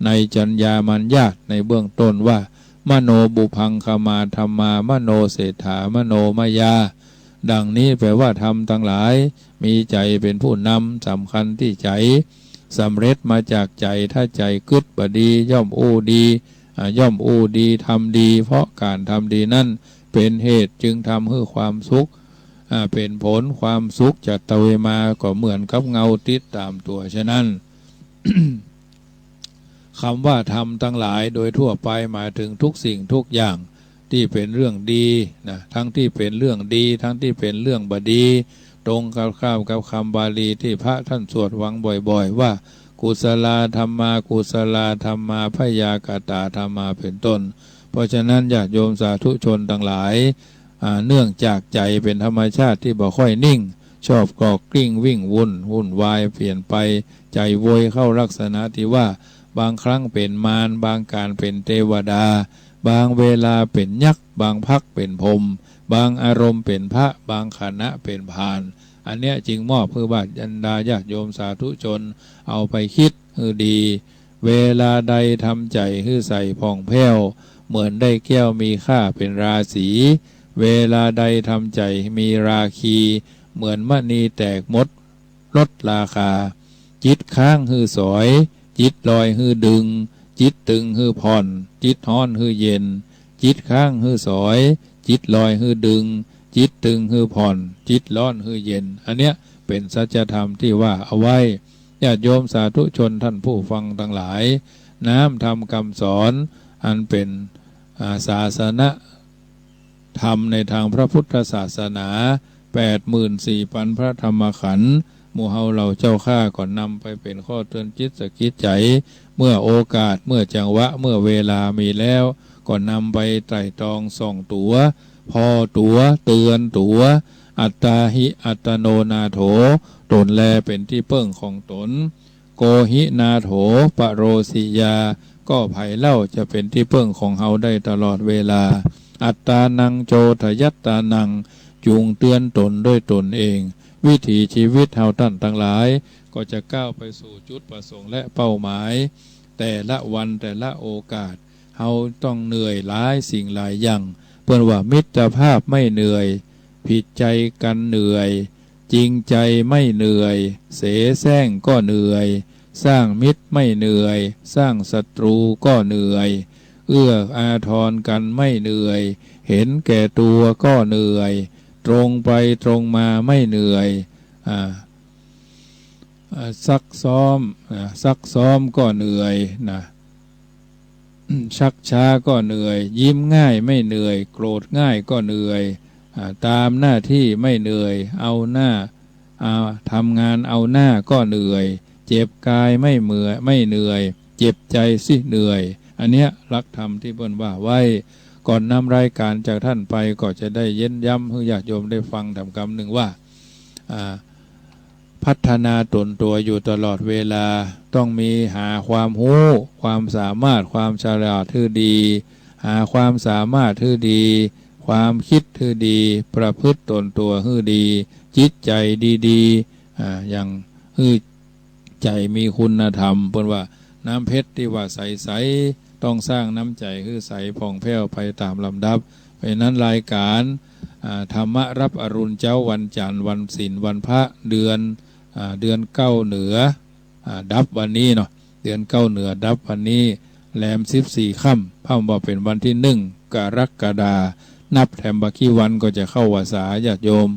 ในจัญญามัญญาตในเบื้องต้นว่า มโนปุพพังคมาธัมมา มโนเศรษฐา มโนมยา ดังนี้แปลว่าธรรมตังหลาย มีใจ๋เป๋นผู้นำ สำคัญตี้ใจ๋ สำเร็จมาจากใจ๋ ถ้าใจ๋กึ๊ดบ่ดี ย่อมอู้ดี อ่า ย่อมอู้ดี ทำดี เพราะก๋านทำดีนั้น เป๋นเหตุจึงทำหื้อความสุข อ่า เป๋นผล ความสุขจะตวยมา ก็เหมือนกับเงาติดต๋ามตั๋ว ฉะนั้น คำว่าธรรมตังหลายโดยทั่วไปหมายถึงทุกสิ่งทุกอย่างตี้เป๋นเรื่องดีนะ ทั้งตี้เป๋นเรื่องดี ทั้งตี้เป๋นเรื่องบ่ดี ตรงกับข้ามกับคำบาลีตี้พระท่านสวดหวังบ่อยๆ ว่า กุศลาธัมมา กุศลาธัมมา พยากตาธัมมา เป๋นต้น เพราะฉะนั้นญาติโยมสาธุชนตังหลาย อ่า เนื่องจากใจ๋เป๋นธรรมชาติตี้บ่ค่อยนิ่ง ชอบกรอกกริ้งวิ่งวุ่น วุ่นวาย เปลี่ยนไป ใจ๋โวยเข้าลักษณะตี้ว่า บางครั้งเป๋นมาร บางก๋านเป๋นเตวดา บางเวลาเป๋นยักษ์ บางพักเป๋นพรหม บางอารมณ์เป๋นพระ บางขณะเป๋นพราน อันเนี้ยจึงมอบหื้อบรรดาญาติโยมสาธุชนเอาไปกึ๊ดหื้อดี เวลาใดทำใจ๋หื้อใสผ่องแผ้ว เหมือนได้แก้วมีค่าเป๋นราศี เวลาใดทำใจ๋มีราคี เหมือนมณีแตกมดลดราคา จิตค้างหื้อสอย จิตลอยหื้อดึง จิตตึงหื้อผ่อน จิตฮ้อนหื้อเย็น จิตค้างหื้อสอย จิตลอยหื้อดึง จิตตึงหื้อผ่อน จิตฮ้อนหื้อเย็น อันเนี้ยเป๋นสัจธรรมตี้ว่าเอาไว้ ญาติโยมสาธุชนท่านผู้ฟังตังหลาย น้ำธรรมกำสอน อันเป๋น อ่า ศาสนธรรมในตางพระพุทธศาสนา แปดหมื่นสี่ปันพระธรรมขันธ์ หมู่เฮาเหล่าเจ้าข้าก็นำไปเป๋นข้อเตือนจิตสะกิดใจ๋ เมื่อโอกาส เมื่อจังหวะ เมื่อเวลามีแล้ว ก็นำไปไตร่ตรองส่องตั๋ว ผ่อตั๋ว เตือนตั๋ว อัตตาหิ อัตตโนนาโถ ต๋นแลเป๋นตี้เปิ้งของต๋น โกหินาโถ ปโรสิยา ก็ใผเล่าจะเป๋นตี้เปิ้งของเฮาได้ตลอดเวลา อัตตานัง โจทยัตตานัง จุ่งเตือนต๋นด้วยต๋นเอง วิถีชีวิตเฮาต้านตังหลาย ก็จะก้าวไปสู่จุดประสงค์และเป้าหมาย แต่ละวันแต่ละโอกาส เฮาต้องเหนื่อยหลายสิ่งหลายอย่าง เปิ้นว่ามิตรภาพไม่เหนื่อย ผิดใจกันเหนื่อย จริงใจไม่เหนื่อย เสแสร้งก็เหนื่อย สร้างมิตรไม่เหนื่อย สร้างศัตรูก็เหนื่อย เอื้ออาทรกันไม่เหนื่อย เห็นแก่ตัวก็เหนื่อย ตรงไปตรงมาไม่เหนื่อย อ่า อ่า ซักซ้อม อ่า ซักซ้อมก็เหนื่อยนะ ชักช้าก็เหนื่อย ยิ้มง่ายไม่เหนื่อย โกรธง่ายก็เหนื่อย อ่า ตามหน้าตี้ไม่เหนื่อย เอาหน้า อ่า ทำงานเอาหน้าก็เหนื่อย เจ็บกายไม่เหมือ ไม่เหนื่อย เจ็บใจสิเหนื่อย อันเนี้ยหลักธรรมตี้เปิ้นว่าไว้ ก่อนนำรายการจากต้านไป ก็จะได้เย้นย้ำหื้อญาติโยมได้ฟังถามกำนึ่งว่า อ่า พัฒนาต๋นตั๋วอยู่ตลอดเวลา ต้องมีหาความฮู้ ความสามารถ ความฉลาดหื้อดี หาความสามารถหื้อดี ความกึ๊ดหื้อดี ประพฤติต๋นตั๋วหื้อดี จิตใจ๋ดีๆ อ่า อย่างหื้อใจ๋มีคุณธรรม เปิ้นว่าน้ำเพชรตี้ว่าใส ต้องสร้างน้ำใจ๋หื้อใสผ่องแผ้วไปต๋ามลำดับ เพราะฉะนั้นรายก๋าน อ่า ธรรมะฮับอรุณเจ๊าวันจันทร์ วันศีล วันพระ เดือน อ่า เดือนเก๊าเหนือ อ่า ดับวันนี้เนาะ เดือนเก๊าเหนือดับวันนี้ แรมสิบสี่ค่ำ พ่ำว่าเป๋นวันตี้หนึ่งกรกฎา นับแถมบ่ากี่วันก็จะเข้าวัสสา ญาติโยม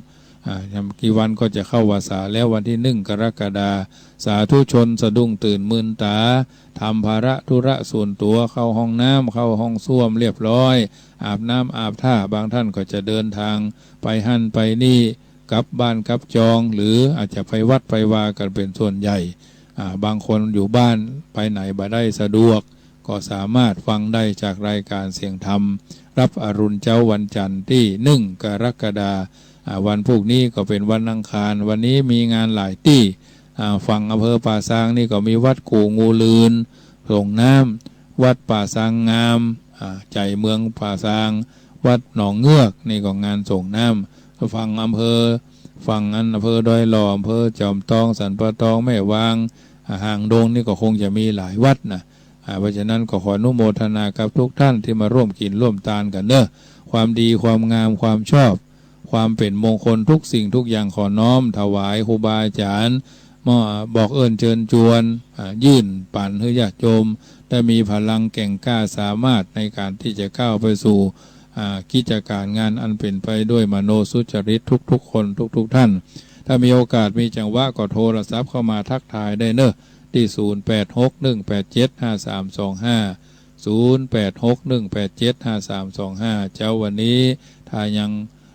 อ่า แถมบ่ากี่วันก็จะเข้าวัสสาแล้ว วันตี้หนึ่งกรกฎา สาธุชนสะดุ้งตื่นมืนต๋า ทำภาระธุระส่วนตั๋ว เข้าห้องน้ำ เข้าห้องส้วมเรียบร้อย อาบน้ำอาบท่า บางท่านก็จะเดินทางไปหั้นไปนี่ กลับบ้านกลับจอง หรืออาจจะไปวัดไปวากั๋นเป๋นส่วนใหญ่ อ่า บางคนอยู่บ้านไปไหนบ่ได้สะดวก ก็สามารถฟังได้จากรายก๋านเสียงธรรมฮับอรุณเจ๊าวันจันทร์ตี้หนึ่งกรกฎา อ่า วันพูกนี้ก็เป๋นวันอังคาร วันนี้มีงานหลายตี้ อ่า ฝั่งอำเภอป่าซางนี่ก็มีวัดกู่งูลืน ส่งน้ำ วัดป่าซางงาม อ่า ใจ๋เมืองป่าซาง วัดหนองเงือก นี่ก็งานส่งน้ำ ฝั่งอำเภอ ฝั่งอันอำเภอดอยหล่อ อำเภอจอมตอง สันป่าตอง แม่วาง อ่า หางดง นี่ก็คงจะมีหลายวัดนะ อ่า เพราะฉะนั้นก็ขออนุโมทนากับทุกท่านตี้มาร่วมกิ๋นร่วมตานกั๋นเนาะ ความดีความงามความชอบ ความเป๋นมงคลทุกสิ่งทุกอย่างขอน้อมถวายครูบาอาจ๋ารย์ มอ บอกเอิ้นเจิญจวน อ่า ยื่นปั๋นหื้อญาติโยม ได้มีพลังแก่งกล้าสามารถในก๋านตี้จะก้าวไปสู่ อ่า กิจก๋านงานอันเป๋นไปด้วยมโนสุจริตทุกๆ คนทุกๆ ท่าน ถ้ามีโอกาสมีจังหวะก็โทรศัพท์เข้ามาทักทายได้เนาะ ตี้ ศูนย์ แปด หก หนึ่ง แปด เจ็ด ห้า สาม สอง ห้า ศูนย์ แปด หก หนึ่ง แปด เจ็ด ห้า สาม สอง ห้า เจ๊าวันนี้ถ้ายัง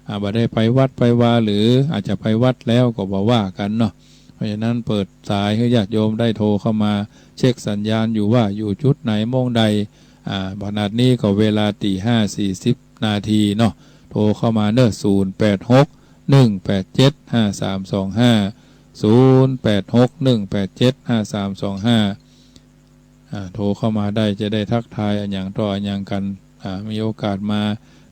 อ่า บ่ได้ไปวัดไปวา หรืออาจจะไปวัดแล้วก็บ่ว่ากั๋นเนาะ เพราะฉะนั้นเปิดสายหื้อญาติโยมได้โทรเข้ามาเช็คสัญญาณอยู่ว่าอยู่จุดไหนโมงใด อ่า ขนาดนี้ก็เวลาตี๋ห้าสี่สิบนาทีเนาะ โทรเข้ามาเนาะ ศูนย์ แปด หก หนึ่ง แปด เจ็ด ห้า สาม สอง ห้า ศูนย์ แปด หก หนึ่ง แปด เจ็ด ห้า สาม สอง ห้า อ่า โทรเข้ามาได้ จะได้ทักทายอะหยังต่ออะหยังกั๋น อ่า มีโอกาสมา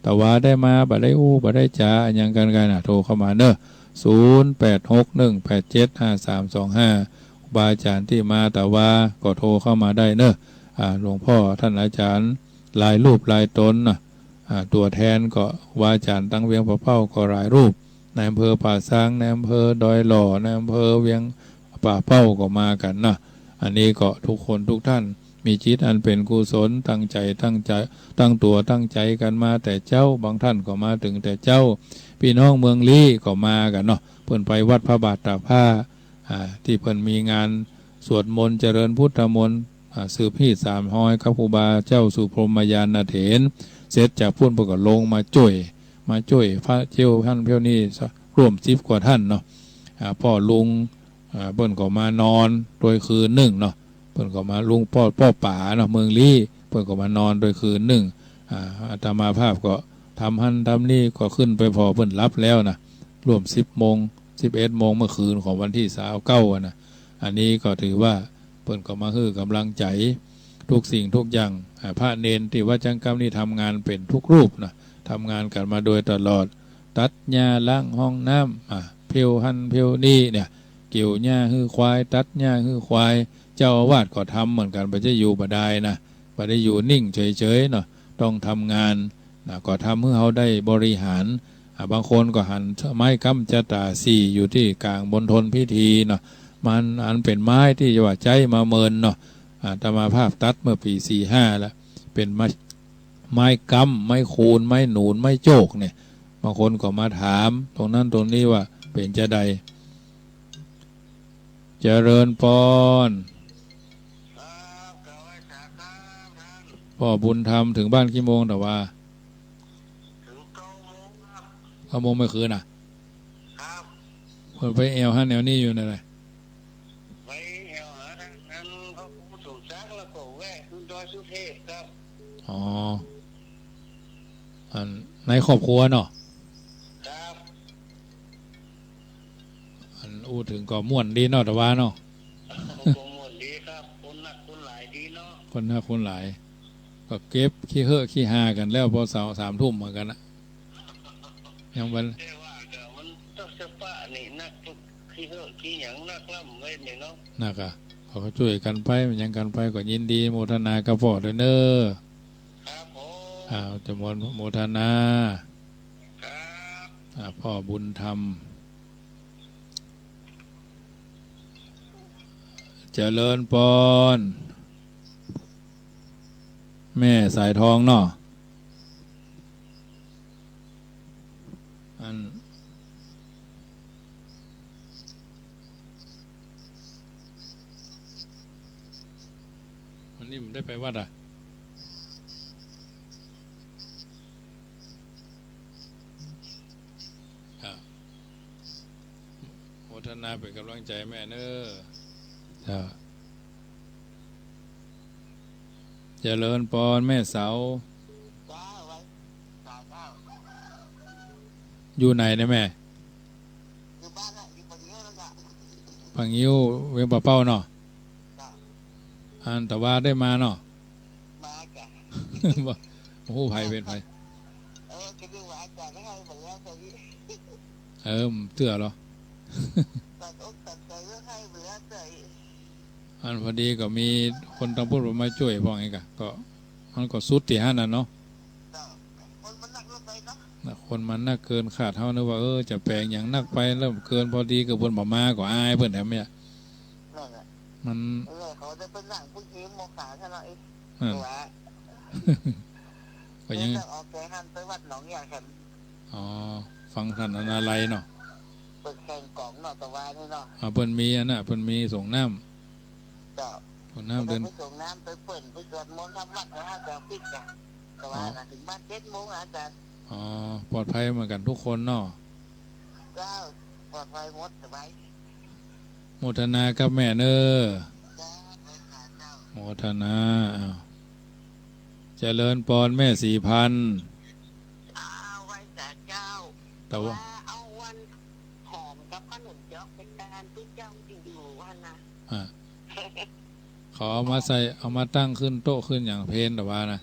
ตะวาได้มา บ่ได้อู้ บ่ได้จ๋าอะหยังกั๋นกั๋นนะ โทรเข้ามาเนาะ ศูนย์ แปด หก หนึ่ง แปด เจ็ด ห้า สาม สอง ห้า ครูบาอาจ๋ารย์ตี้มาตะวาก็โทรเข้ามาได้เนาะ อ่า หลวงพ่อท่านอาจ๋ารย์หลายรูปหลายต๋นนะ อ่า ตั๋วแทนก็ครูบาอาจ๋ารย์ตังเวียงป่าเป้าก็หลายรูป ในอำเภอป่าซาง ในอำเภอดอยหล่อ ในอำเภอเวียงป่าเป้าก็มากั๋นนะ อันนี้ก็ทุกคนทุกท่านมีจิตอันเป๋นกุศล ตั้งใจ๋ ตั้งใจ๋ ตั้งตั๋วตั้งใจ๋กั๋นมาแต่เจ๊า บางท่านก็มาเถิงแต่เจ๊า ปี้น้องเมืองลี้ก็มากั๋นเนาะ เปิ้นไปวัดพระบาทตากผ้า อ่า ตี้เปิ้นมีงานสวดมนต์เจริญพุทธมนต์ อ่า สืบฮีตสามฮอยกับครูบาเจ้าสุพรหมยานเถร เสร็จจากปู้นเปิ้นก็ลงมาจ้วย มาจ้วยพระเจ้าหั้นเผ้านี่ร่วมสิบกว่าท่านเนาะ อ่า ป้อลุง อ่า เปิ้นก็มานอนโดยคืนนึ่งเนาะ เปิ้นก็มา ลุงป้อ ป้อป๋าเนาะ เมืองลี้ เปิ้นก็มานอนโดยคืนนึ่ง อ่า อาตมาภาพก็ทำหั้นทำนี่ก็ขึ้นไปผ่อเปิ้นหลับแล้วนะ ร่วมสิบโมง สิบเอ็ดโมงเมื่อคืนของวันตี้ซาวเก้าอะนะ อันนี้ก็ถือว่าเปิ้นก็มาหื้อก๋ำลังใจ๋ทุกสิ่งทุกอย่าง อ่า พระเณรตี้วัดจังกำนี่ทำงานเป๋นทุกรูปนะ ทำงานกั๋นมาโดยตลอด ตัดหญ้า ล้างห้องน้ำ อ่า เผ้าหั้นเผ้านี่เนี่ย เกี่ยวหญ้าหื้อควาย ตัดหญ้าหื้อควาย เจ้าอาวาสก็ทำเหมือนกั๋น บ่ใจ้อยู่บ่ดายนะ บ่ได้อยู่นิ่งเฉยๆ เนาะ ต้องทำงานนะ ก็ทำหื้อเฮาได้บริหาร อ่า บางคนก็หันไม้ก๊ำจะต๋าสี่อยู่ตี้ก๋างมณฑลพิธีเนาะ มันอันเป๋นไม้ตี้จะว่าใจ๊มาเมินเนาะ อาตมาภาพตัดเมื่อปี๋สี่ห้าแล้ว เป๋นไม้ ไม้ก๊ำ ไม้คูน ไม้หนูน ไม้โจ้กเนี่ย บางคนก็มาถามตรงนั้นตรงนี้ว่าเป๋นจาใด เจริญปอน ครับ กราบไหว้สาครับท่าน ป้อบุญธรรมเถิงบ้านกี่โมงตะวา เถิงเก้าโมงครับ เก้าโมงเมื่อคืนน่ะ ครับ เปิ้นไปแอ่วหั้นแอ่วนี่อยู่นั่นแหละ ไปแอ่วหาทางนั้นพระครูสมศักดิ์ แล้วก็แวะขึ้นดอยสุเทพครับ อ๋อ อันในครอบครัวเนาะ ครับ อันอู้เถิงก็ม่วนดีเนาะตะวาเนาะ ก็ม่วนดีครับ คนนักคนหลายดีเนาะ คนนักคนหลาย ก็เก็บขี้เฮอะขี้ฮากั๋นแล้วพอสาว สามทุ่มเหมือนกั๋นนะ ยังวัน แต่ว่าก็มันต้องสะปะนี่นักขี้เฮอะขี้หยังนักล้ำไว้นี่เนาะ นักอะ ข ก็จ้วยกั๋นไป มันหยังกั๋นไป ก็ยินดีโมทนากับป้อด้วยเน่อ ครับผม อ้าว จะโม โมทนา ครับ อ่า ป้อบุญธรรม เจริญปอน แม่สายทองเนาะ อัน วันนี้ผมได้ไปวัดอ่ะ ครับ โมทนาเป๋นก๋ำลังใจ๋แม่เน่อ เจ้า เจริญปอนแม่เสา เจ้า ไว้ เจ้า เจ้า อยู่ไหนเนี่ยแม่ อยู่บ้านน่ะ อยู่ปากงิ้วนั่นแหละ ปากงิ้ว เวียงป่าเป้าเนาะ เจ้า อันตะวาได้มาเนาะ มาจ้ะ บ่ บ่ฮู้ใผเป๋นใผ เออ ก็ดูว่าอาจารย์ให้มาแล้วตอนนี้ เออ เตื้อเหรอ ตัดอกตัดใจก็ให้มาแล้วแต่ อันพอดีก็มีคนตางปุ้นมาจ้วยพ่องไงกะ ก็ มันก็สุดตี้หั้นน่ะเนาะ เจ้า คนมันนักเกินไปเนาะ น่ะ คนมันนักเกินคาด เฮานึกว่า เออ จะแป๋งหยังนักไป แล้วเกินพอดี ก็เปิ้นบ่มา ก็อายเปิ้นแถมเนี่ย นั่นแหละ มัน เออ เขาจะไปนั่งผู้หญิงโมกะแค่นั้นเอง อ่า ตัว ก็ยัง เออ ออกไปหันไปวัดหนองยาแถม อ๋อ ฟังท่านอนาลัยเนาะ เปิ้นแข่งก๋องเนาะ ตะวานี่เนาะ อ่า เปิ้นมีอันน่ะ เปิ้นมีสรงน้ำ เจ้า สรงน้ำ เปิ้น เดิน ไปสรงน้ำ ไปเปิ้น ไปสวดมนต์ทำวัด แล้วห้าจะปิดจ้ะ ตะวา อ๋อ น่ะ ถึงบ้านเจ็ดโมงอาจารย์ อ๋อ ปลอดภัยเหมือนกั๋นกู้คนเนาะ เจ้า ปลอดภัยหมด สบาย โมทนากับแม่เน่อ เจ้า ไว้สาเจ้า โมทนา อ้าว เจริญปอนแม่ศรีพันธุ์ อ้าว ไว้สาเจ้า แต่ว่า ว่าเอาวันหอมกับขนมจ๊อกไปตานตี้เจ้าตี้อยู่หั้นนะ อ่ะ เขาเอามาใส่ เอามาตั้งขึ้นโต๊ะขึ้นหยังเพลตะวานะ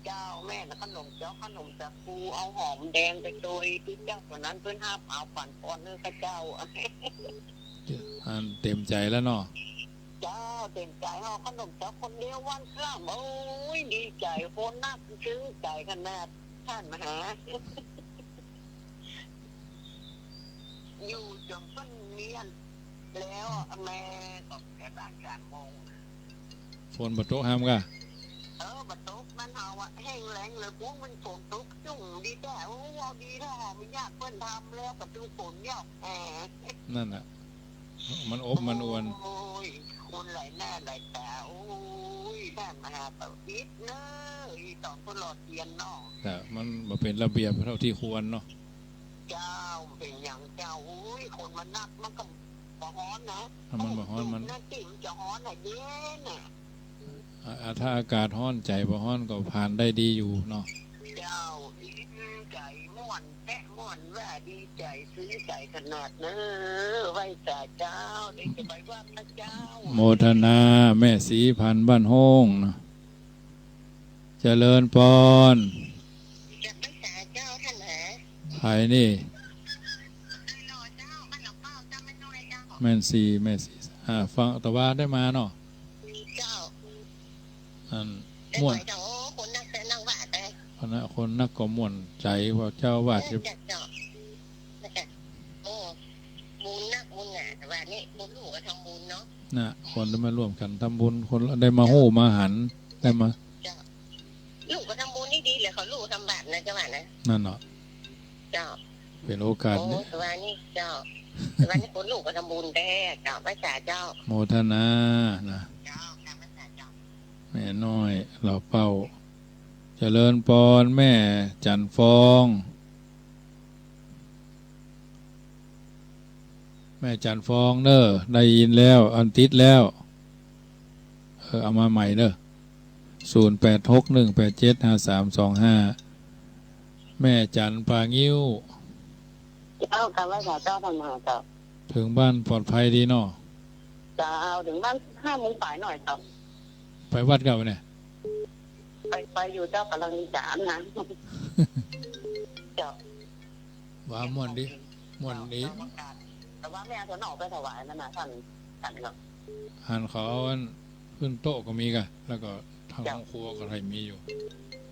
เจ้า แม่นขนมจ๊อก ขนมสาคู เอาหอมแดงไปโตยตี้เจ้า วันนั้นเปิ้นฮับเอาปั๋นปอนเน่อข้าเจ้า อันเต๋มใจ๋แล้วเนาะ เจ้า เต๋มใจ๋ ห่อขนมจ๊อกคนเดียววันข้าม โอ๊ย ดีใจ๋ คนนัก ชื่นใจ๋ขนาด ท่านมหา อยู่จ๋นเปิ้นเมียน แล้วแม่ก็แก่บ้านสามโมง ฝนบ่ตกห้ามกะ เออ บ่ตก มันเฮาอะ แห้งแล้งเลย ปุ้นมันฝนตกจุ่งดีแต๊ โอ้ เอาดีแต๊ มันยากเปิ้นทำแล้ว ประตูฝนยอก แหม นั่นน่ะ มันอบมันอวน โอ๊ย คนหลายหน้าหลายต๋า โอ๊ย ท่านมหาปวิตรเน่อ อีต๋องก็หล่อเตียนเนาะ แต่มันบ่เป๋นระเบียบเท่าตี้ควรเนาะ เจ้า เป๋นหยังเจ้า โอ๊ย คนมันนัก มันก็บ่ฮ้อนนะ อ่ะ มันบ่ฮ้อน มัน นั่นติมันจะฮ้อนน่ะ เย็นน่ะ อ่ะ อ่ะ ถ้าอากาศฮ้อน ใจ๋บ่ฮ้อนก็ผ่านได้ดีอยู่เนาะ เจ้า ดีใจ๋ ม่วนแต๊ ม่วนว่า ดีใจ๋ ซื่นใจ๋ขนาดเน่อ ไว้สาเจ้า เดี๋ยวจะไปวัดนะเจ้า โมทนา แม่ศรีพันธุ์บ้านโฮ่งเนาะ เจริญปอน จะไว้สาเจ้าท่านหา ใผนี่ รอเจ้า บ้านหลังเป้าเจ้า แม่น้อยเจ้า แม่นสี แม่สี อ่า ฟังตะวาได้มาเนาะ เจ้า อัน ได้ ม่วน ไหวเจ้า โอ้ คนนักแต่นั่งว่าแต่ คนนัก คนนักก็ม่วนใจ๋ว่าเจ้าว่า เออ จะ เจ้า เจ้า โอ้ บุญนักบุญหนา ตะวานี่ บุญลูกก็ทำบุญเนาะ น่ะ คนได้มาร่วมกั๋นทำบุญ คนได้มาฮู้มาหัน ได้มา เจ้า ลูกก็ทำบุญนี่ดีเลย เขาลูกทำบาปนะเจ้าว่านะ นั่นเนาะ เจ้า เป๋นโอกาส โอ้ เนี่ย ตะวานี่เจ้า ตะวานี่คนลูกก็ทำบุญแต๊เจ้า ไว้สาเจ้า โมทนานะ เจ้า ค่ะ ไว้สาเจ้า แม่น้อย เหล่าเป้า เจริญปอน แม่จันทร์ฟอง แม่จันทร์ฟองเน่อ ได้ยินแล้ว อันติดแล้ว เออ เอามาใหม่เน่อ ศูนย์แปดหกหนึ่งแปดเจ็ดห้าสามสองห้า แม่จันทร์ป่างิ้ว เจ้า ค่ะ ไว้สาเจ้า ท่านมหาเจ้า เถิงบ้านปลอดภัยดีเนาะ เจ้า เถิงบ้านห้าโมงป๋ายหน่อยเจ้า ไปวัดก่าบ่เนี่ย ไป ไปอยู่เจ้า ก่ำลังจะอาบน้ำ เจ้า ว่าม่วนดี ม่วนดี ตะวาแม่เอาสนอไปถวายนั่นน่ะ ท่าน ท่านเนาะ หันเขาเอาอันขึ้นโต๊ะก็มีก่ะ แล้วก็ทาง เจ้า ห้องครัวก็ได้มีอยู่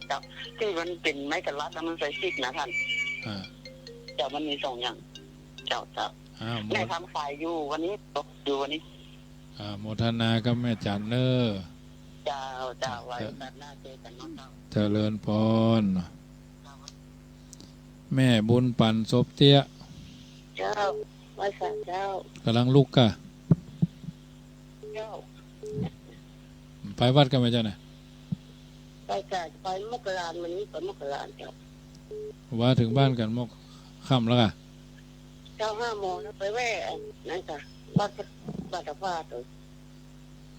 เจ้า ตี้มันเป๋นไม้กะลัดแล้วมันใส่ซิกนะต้าน อ่า เจ้า มันมีสองอย่าง เจ้า เจ้า อ่า โม แม่ทำขายอยู่วันนี้ อยู่วันนี้ อ่า โมทนากับแม่จันเน้อ เจ้า เจ้า ไว้โอกาสหน้าเจอกั๋นเนาะเจ้า เจริญปอน แม่บุญปั๋น ศพเตี้ย เจ้า ไหว้สาเจ้า ก่ำลังลุกก่ะ เจ้า ไปวัดก่ะแม่เจ้าน่ะ ไปจ้ะ ไปมกรา มื้อนี้ไปมกราเจ้า ว่าเถิงบ้านกั๋นมกค่ำแล้วก่ะ เจ้า ห้าโมงแล้ว ไปแว่อันนั้นก่ะ วัด วัดตะพาด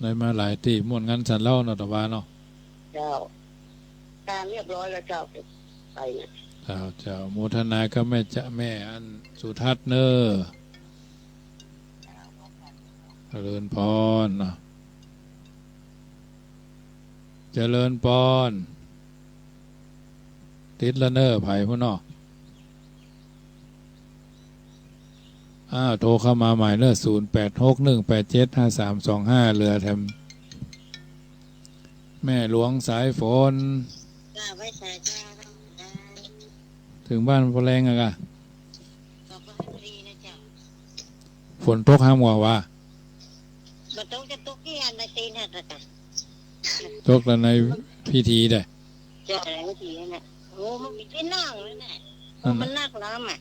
ได้มาหลายตี้ ม่วนงันสันเล่าเนาะ ตะวาเนาะ เจ้า การเรียบร้อยแล้วเจ้า ไปเนี่ย เจ้า เจ้า โมทนากับแม่จะ แม่อันสุทัศน์เน้อ เจริญปอนเนาะ เจริญปอน ติดละเน้อ ใผพู้นเนาะ อ้าว โทรเข้ามาใหม่เน้อ ศูนย์แปดหกหนึ่งแปดเจ็ดห้าสามสองห้า เหลือแถม แม่หลวงสายฝน จ้า ไหว้สาเจ้า เถิงบ้านปอแรงอะก่ะ ก็บ่พอดีนะเจ้า ฝนตกห้ามหัววะ บ่ตกจะตกตี้อันในตีนหั้นน่ะจ้ะ ตกละในพิธีเด้อ เจ้า ในพิธีนั่นน่ะ โอ้ มันมีตี้นั่งนั่นแหละ นั่นน่ะ มันนักน้ำอะ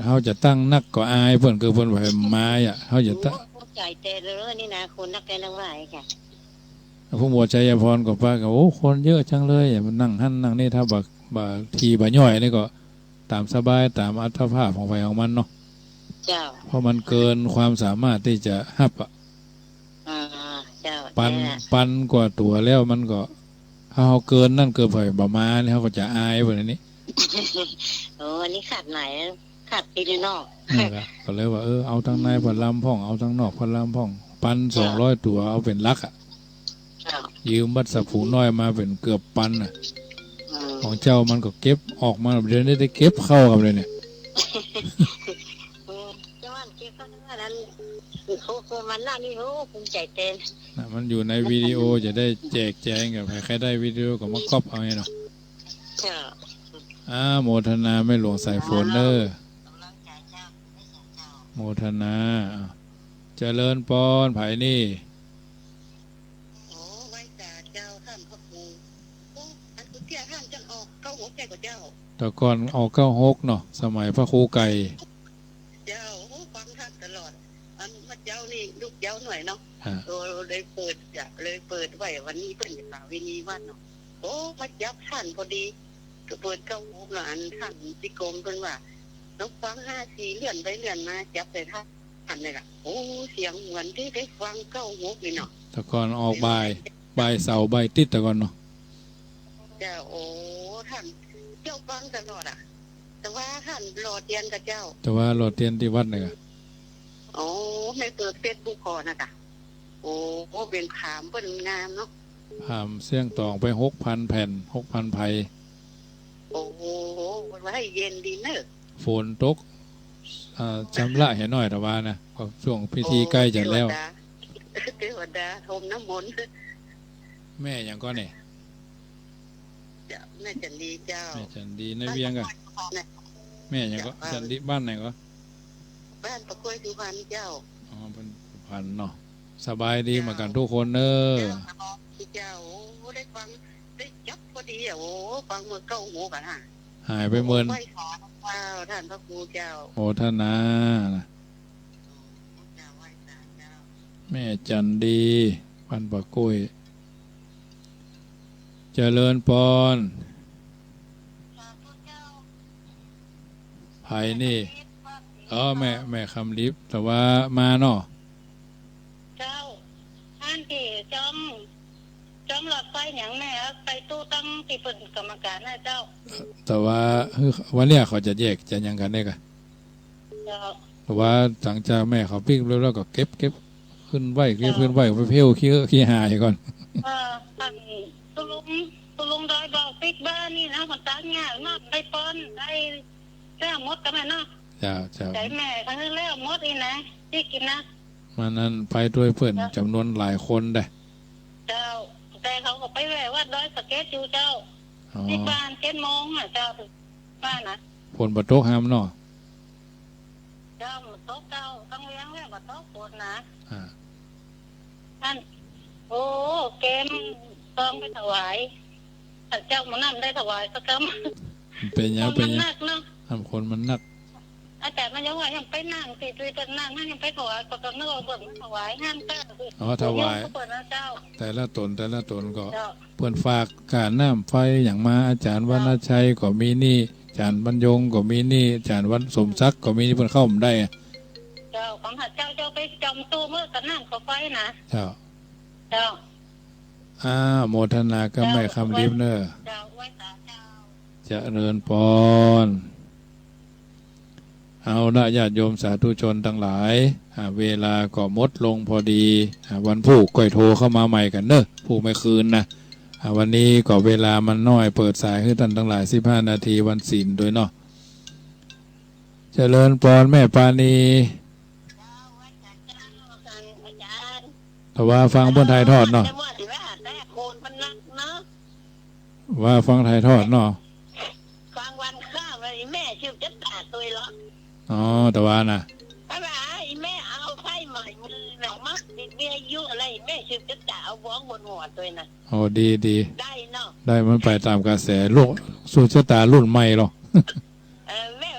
เฮาจะตั้งนักก็อายเปิ้น คือเปิ้นบ่หื้อมาอะ เฮาจะตั้ง โอ้ ใจ๋แตกเลยนี่นะ คนนักแตกนักหลายจ้ะ ผู้หมวดชัยพรก็ปะกั๋น โอ้ คนเยอะจังเลย มันนั่งหั้นนั่งนี่ ถ้าบ่ บ่า ทีบ่ย่อยนี่ก็ต๋ามสบาย ต๋ามอัตภาพของใผของมันเนาะ เจ้า เพราะมันเกินความสามารถตี้จะฮับอะ อ่า เจ้า ปัน ใจ้ละ ปันกว่าตั๋วแล้วมันก็ ถ้าเฮาเกินนั่นเกินไปบ่มานี่ เฮาก็จะอายเปิ้นอันนี้ โอ้ อันนี้ขาดหลาย ขาดตี้เนาะ นั่นแหละ ก็เลยว่า เออ เอาตังในพ่อลำพ่อง เอาตังนอกพ่อลำพ่อง ปันสองร้อยตั๋ว เอาเป๋นหลักอะ เจ้า ยืมบัดสะผูน้อยมาเป๋นเกือบปันน่ะ อืม ของเจ้ามันก็เก็บออกมา เดี๋ยวนี้ได้เก็บเข้ากับเลยเนี่ย อืม เจ้ามันเก็บเข้าทั้งนั้น โอ้โห มันน่ะนี่ โอ้ ภูมิใจ๋แตน น่ะ มันอยู่ในวิดีโอ จะได้แจกแจงกับใผ ใผได้วิดีโอก็มาก๊อปเอาไงเนาะ เจ้า อ่า โมทนาแม่หลวงสายฝนเน้อ โมทนา อ่ะ เจริญปอน ใผนี่ โอ้ ไหว้สาเจ้า ต้านพระครู โอ้ อันกุเตี้ยต้านจั้นออกเก้าหกแก่กว่าเจ้า แต่ก่อนออกเก้าหกเนาะ สมัยพระครูไก่ เจ้า โอ้ ฟังต้านตลอด อันเมื่อเจ๊านี่ลูกเจ๊าหน่อยเนาะ อ่า โอ้ เลยเปิด จะ เลยเปิดไว้ วันนี้เปิ้นจะกล่าววินีวันเนาะ โอ้ มาจับต้านพอดี ก็เปิดเก้าหกเนาะ อันต้านติกรมเปิ้นว่า ลองฟังห้าสี่ เลื่อนไปเลื่อนมา จับใส่ต้าน อันนี้ล่ะ โอ้ เสียงเหมือนตี้ได้ฟังเก้าหกเลยเนาะ แต่ก่อนออกบ่าย บ่ายเสาร์บ่ายอาทิตย์แต่ก่อนเนาะ เจ้า โอ้ ต้าน เจ้าฟังตลอดอะ แต่ว่าต้านหล่อเตียนกับเจ้า แต่ว่าหล่อเตียนตี้วัดนี่ก่ะ โอ้ แม่เปิดเฟซบุ๊กก่อนนะก่ะ โอ้ เป๋นผาหมอเปิ้นงามเนาะ ผาหมอเสี้ยงต๋องไปหกพันแผ่น หกพันใผ โอ้โห เปิ้นว่าหื้อเย็นดีเน้อ ฝนตก อ่า ชำระเหียหน้อยตะวานะ ก็ช่วงพิธีใก้จะแล้ว โอ้ เทวดา เทวดาพรมน้ำมนต์ แม่หยังก่อนี่ เจ้า แม่จันดีเจ้า แม่จันดี ในเวียงก่ะ แม่หยังก่อ เจ้า จันดี บ้านไหนก่อ บ้านปะกล้วยสุพรรณเจ้า อ๋อ บ้านสุพรรณเนาะ สบายดีเหมือนกั๋นกู้คนเน้อ เจ้า สบายดีเจ้า โอ้ ได้ฟัง ได้จับพอดีอะ โอ้ ฟังเมื่อเก้าหกอะนะ หายไปเมิน ไหว้สาเจ้า ต้านพระครูเจ้า โมทนานะ เจ้า ไหว้สาเจ้า แม่จันดี บ้านปะกล้วย เจริญปอน สาธุเจ้า ใผนี่ อ๋อ แม่ แม่คำลิบ ตะวามาเนาะ เจ้า อันตี้จอม จอมหลอดไฟหยังแม่ ไปตู้ตั้งตี้เปิ้นกรรมการนะเจ้า ตะวา วันเนี้ยเขาจะแยกจะหยังกั๋นเนี่ยก่ะ เจ้า ตะวาหลังจากแม่เขาปิ๊กแล้ว แล้วก็เก็บ เก็บขึ้นไว้ เก็บขึ้นไว้ ไปเผี้ยวขี้เหื้อขี้หายก่อน เออ อัน ตุ๊ลุง ตุ๊ลุงดอยเบาปิ๊กบ้านนี่นะ มันตัดง่ายมาก ได้ปอน ได้ แล้วหมดก่ะแม่เนาะ เจ้า เจ้า ใจ๋แม่ทั้งนั้นแล้วหมดอีกนะ ตี้กิ๋นนะ มานั้นไปตวยเปิ้นจ๋ำนวนหลายคนได้ เจ้า แต่เขาก็ไปแว่วัดดอยสะเก็ดอยู่เจ้า อ๋อ ที่บ้านเจ็ดโมงอะเจ้า บ้านนะ ฝนบ่ตกหามเนาะ เจ้า บ่ตกเจ้า ตั้งเวียงแล้วบ่ตกฝนนะ อ่า อัน โอ้ เกมซองไปถวาย อันเจ้ามื้อนั้นได้ถวายสักกำ มันเป๋นหยัง เป๋นหยัง มันหนักเนาะ อันฝนมันหนัก อาจ๋ารย์มันยังว่ายังไปนั่งสิ ตวยเปิ้นนั่งนะ ยังไปถวาย ก็ต้องนึกว่าเปิ้นถวายงานเปิ้น อ๋อ ถวาย เปิ้นนะเจ้า แต่ละต๋น แต่ละต๋นก็ เจ้า เปิ้นฝากค่าน้ำไฟหยังมา อาจ๋ารย์วรรณชัยก็มีนี่ อาจ๋ารย์บรรยงก็มีนี่ อาจ๋ารย์วันสมศักดิ์ก็มีนี่ เปิ้นเข้าบ่ได้อะ เจ้า ของข้าเจ้า เจ้าไปจอมตู้มื้อกับน้ำกับไฟนะ เจ้า เจ้า อ่า โมทนากับแม่คำลิบเน้อ เจ้า ไหว้สาเจ้า เจริญปอน เอาละ ญาติโยมสาธุชนตังหลาย อ่า เวลาก็หมดลงพอดี อ่า วันพูกก้อยโทรเข้ามาใหม่กั๋นเน้อ พูกเมื่อคืนนะ อ่า วันนี้ก็เวลามันน้อย เปิดสายหื้อต้านตังหลายสิบห้านาที วันศีลตวยเนาะ เจริญปอนแม่ปานี ถวาฟังเปิ้นถ่ายทอดเนาะ แต่ว่าสิว่าแต่คนมันหนักเนาะ ว่าฟังถ่ายทอดเนาะ กลางวันข้าว่าอีแม่สืบจะต๋าตวยเหรอ อ๋อ แต่ว่านะ ถ้าว่าอีแม่เอาไฟใหม่มือหนังมาติดเมียอยู่อะไร แม่สืบจะต๋าเอาบ้องบนหัวตวยนะ โอ้ ดี ดี ได้เนาะ ได้ มันไปต๋ามกระแส ลูก สืบจะต๋ารุ่นใหม่เหรอ เออ แม่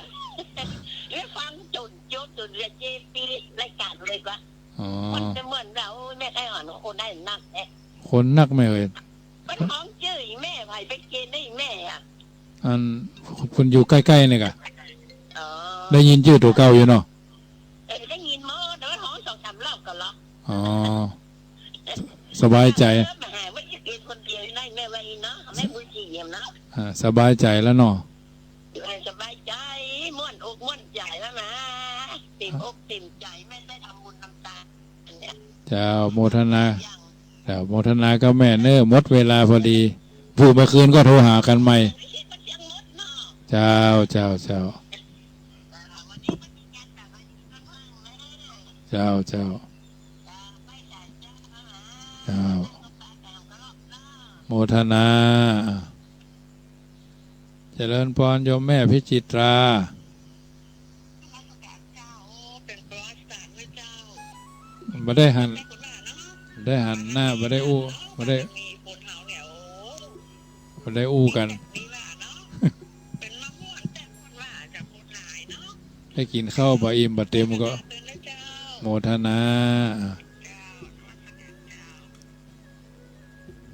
แม่ฟังจ๋นจบจ๋นเรียนเจปีรายก๋านเลยกว่า อ๋อ มันจะเหมือนว่า โอ้ย แม่ไข้อ่อนคนได้นักแท้ คนนักแม่เอ้ย มันฮ้องจื้ออีแม่ ไผไปเกณฑ์ได้อีแม่อะ อัน เปิ้นอยู่ใก้ๆ นี่ก่ะ อ๋อ ได้ยินจื้อตั๋วเก่าอยู่เนาะ เออ ได้ยินหมด แต่ว่าฮ้องสองสามรอบก่อนเหรอ อ๋อ สบายใจ๋ เออ มาหาว่าจะเกณฑ์คนเดียวได้แม่ว่าอีเนาะ แม่บุญศรีเอี่ยมเนาะ อ่า สบายใจ๋แล้วเนาะ เออ สบายใจ๋ ม่วนอกม่วนใจ๋แล้วนะ เต็มอกเต็มใจ๋ แม่ได้ทำบุญทำตานเนี่ย เจ้า โมทนา เจ้า โมทนากับแม่เน้อ หมดเวลาพอดี พูกเมื่อคืนก็โทรหากั๋นใหม่ เจ้า เจ้า เจ้า เจ้า เจ้า เจ้า โมทนา เจริญปอนโยมแม่พิจิตรา บ่ได้หัน บ่ได้หันหน้า บ่ได้อู้ บ่ได้ บ่ได้อู้กั๋น ได้กิ๋นข้าวบ่อิ่มบ่เต็มก็ โมทนา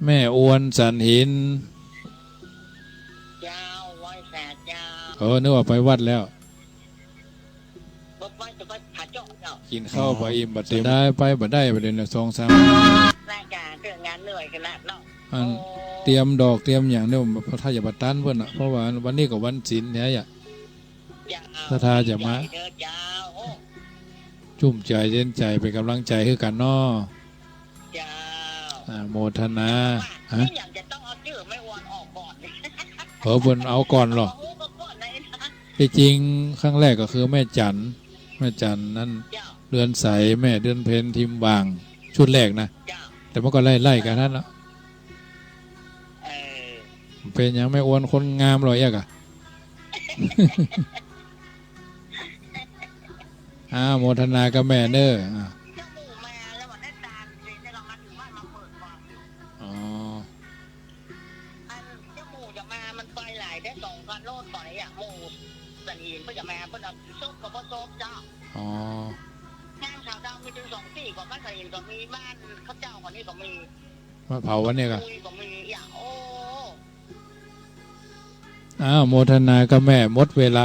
แม่อวนสันหิน เจ้า ไหว้สาเจ้า เออ นึกว่าไปวัดแล้ว บ่ไป จะไปหาเจ้า เจ้า กิ๋นข้าวบ่อิ่มบ่เต็ม ได้ไปบ่ได้ บ่ได้นะ สองสาม น่าจะเรื่องงานเหนื่อยขนาดเนาะ อัน โอ้ เตรียมดอกเตรียมหยังเนี่ย ถ้าอย่าบ่ตันเปิ้นน่ะ เพราะว่าวันนี้ก็วันศีลแท้อะ เจ้า ศรัทธาจะมา ดีใจ๋เด้อเจ้า โอ้ จุ่มใจ๋เย็นใจ๋ เป๋นก๋ำลังใจ๋หื้อกั๋นเนาะ เจ้า อ่า โมทนา ฮะ นี่ยังจะต้องเอาจื้อแม่อวนออกก่อน เออ เปิ้นเอาก่อนเหรอ เอาก่อนเลยนะ ตี้จริงครั้งแรกก็คือแม่จั๋น แม่จั๋นนั้น เจ้า เดือนใส แม่เดือนเพ็ญ ทิมหว่าง ชุดแรกนะ เจ้า แต่มันก็ไล่ๆ กั๋นหั้นละ เออ เป๋นหยังแม่อวนคนงามลอเอียกอะ อ้าว โมทนากับแม่เน้อ อ่ะ เจ้าหมู่มาแล้ววันนั้นตาเสียจะลองมาถึงบ้านมาเปิดก่อนอยู่ อ๋อ อันเจ้าหมู่จะมา มันไปหลายได้สองคันโลดก่อนไอ้อะ หมู่สันหินเปิ้นจะมา เปิ้นเอาศพก็บ่ศพเจ้า อ๋อ งานขาวดำมีถึงสองตี้ ก็บ้านสันหินก็มี บ้านเขาเจ้าคนนี้ก็มี มาเผาวันนี้กะ คุยก็มีอ่ะ โอ้ อ้าว โมทนากับแม่ หมดเวลา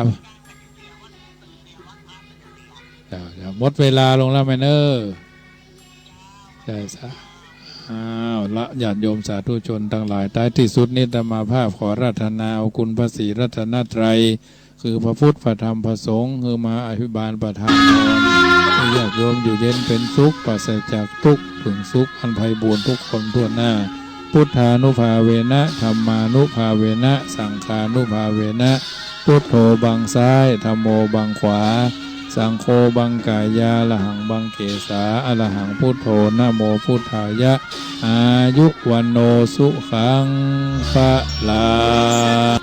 เจ้า เจ้า หมดเวลาลงแล้วแม่เน้อ ใช่ สา อ้าว ละ ญาติโยมสาธุชนตังหลาย ท้ายตี้สุดนี้อาตมาภาพขออาราธนาเอาคุณพระศรีรัตนตรัย คือพระพุทธ พระธรรม พระสงฆ์ หื้อมาอภิบาลประทานพร หื้อญาติโยมอยู่เย็นเป๋นสุข ปราศจากทุกข์ เถิงสุขอันไพบูลย์ทุกคนทั่วหน้า Buddhānubhāvena dhammānubhāvena saṅghānubhāvena Buddho บั้งซ้าย Dhammo บั้งขวา สังโฆ บังกายา ระหัง บังเกสา อะระหัง พุทโธ นะโม พุทธายะ อายุ วัณโณ สุขัง พะลัง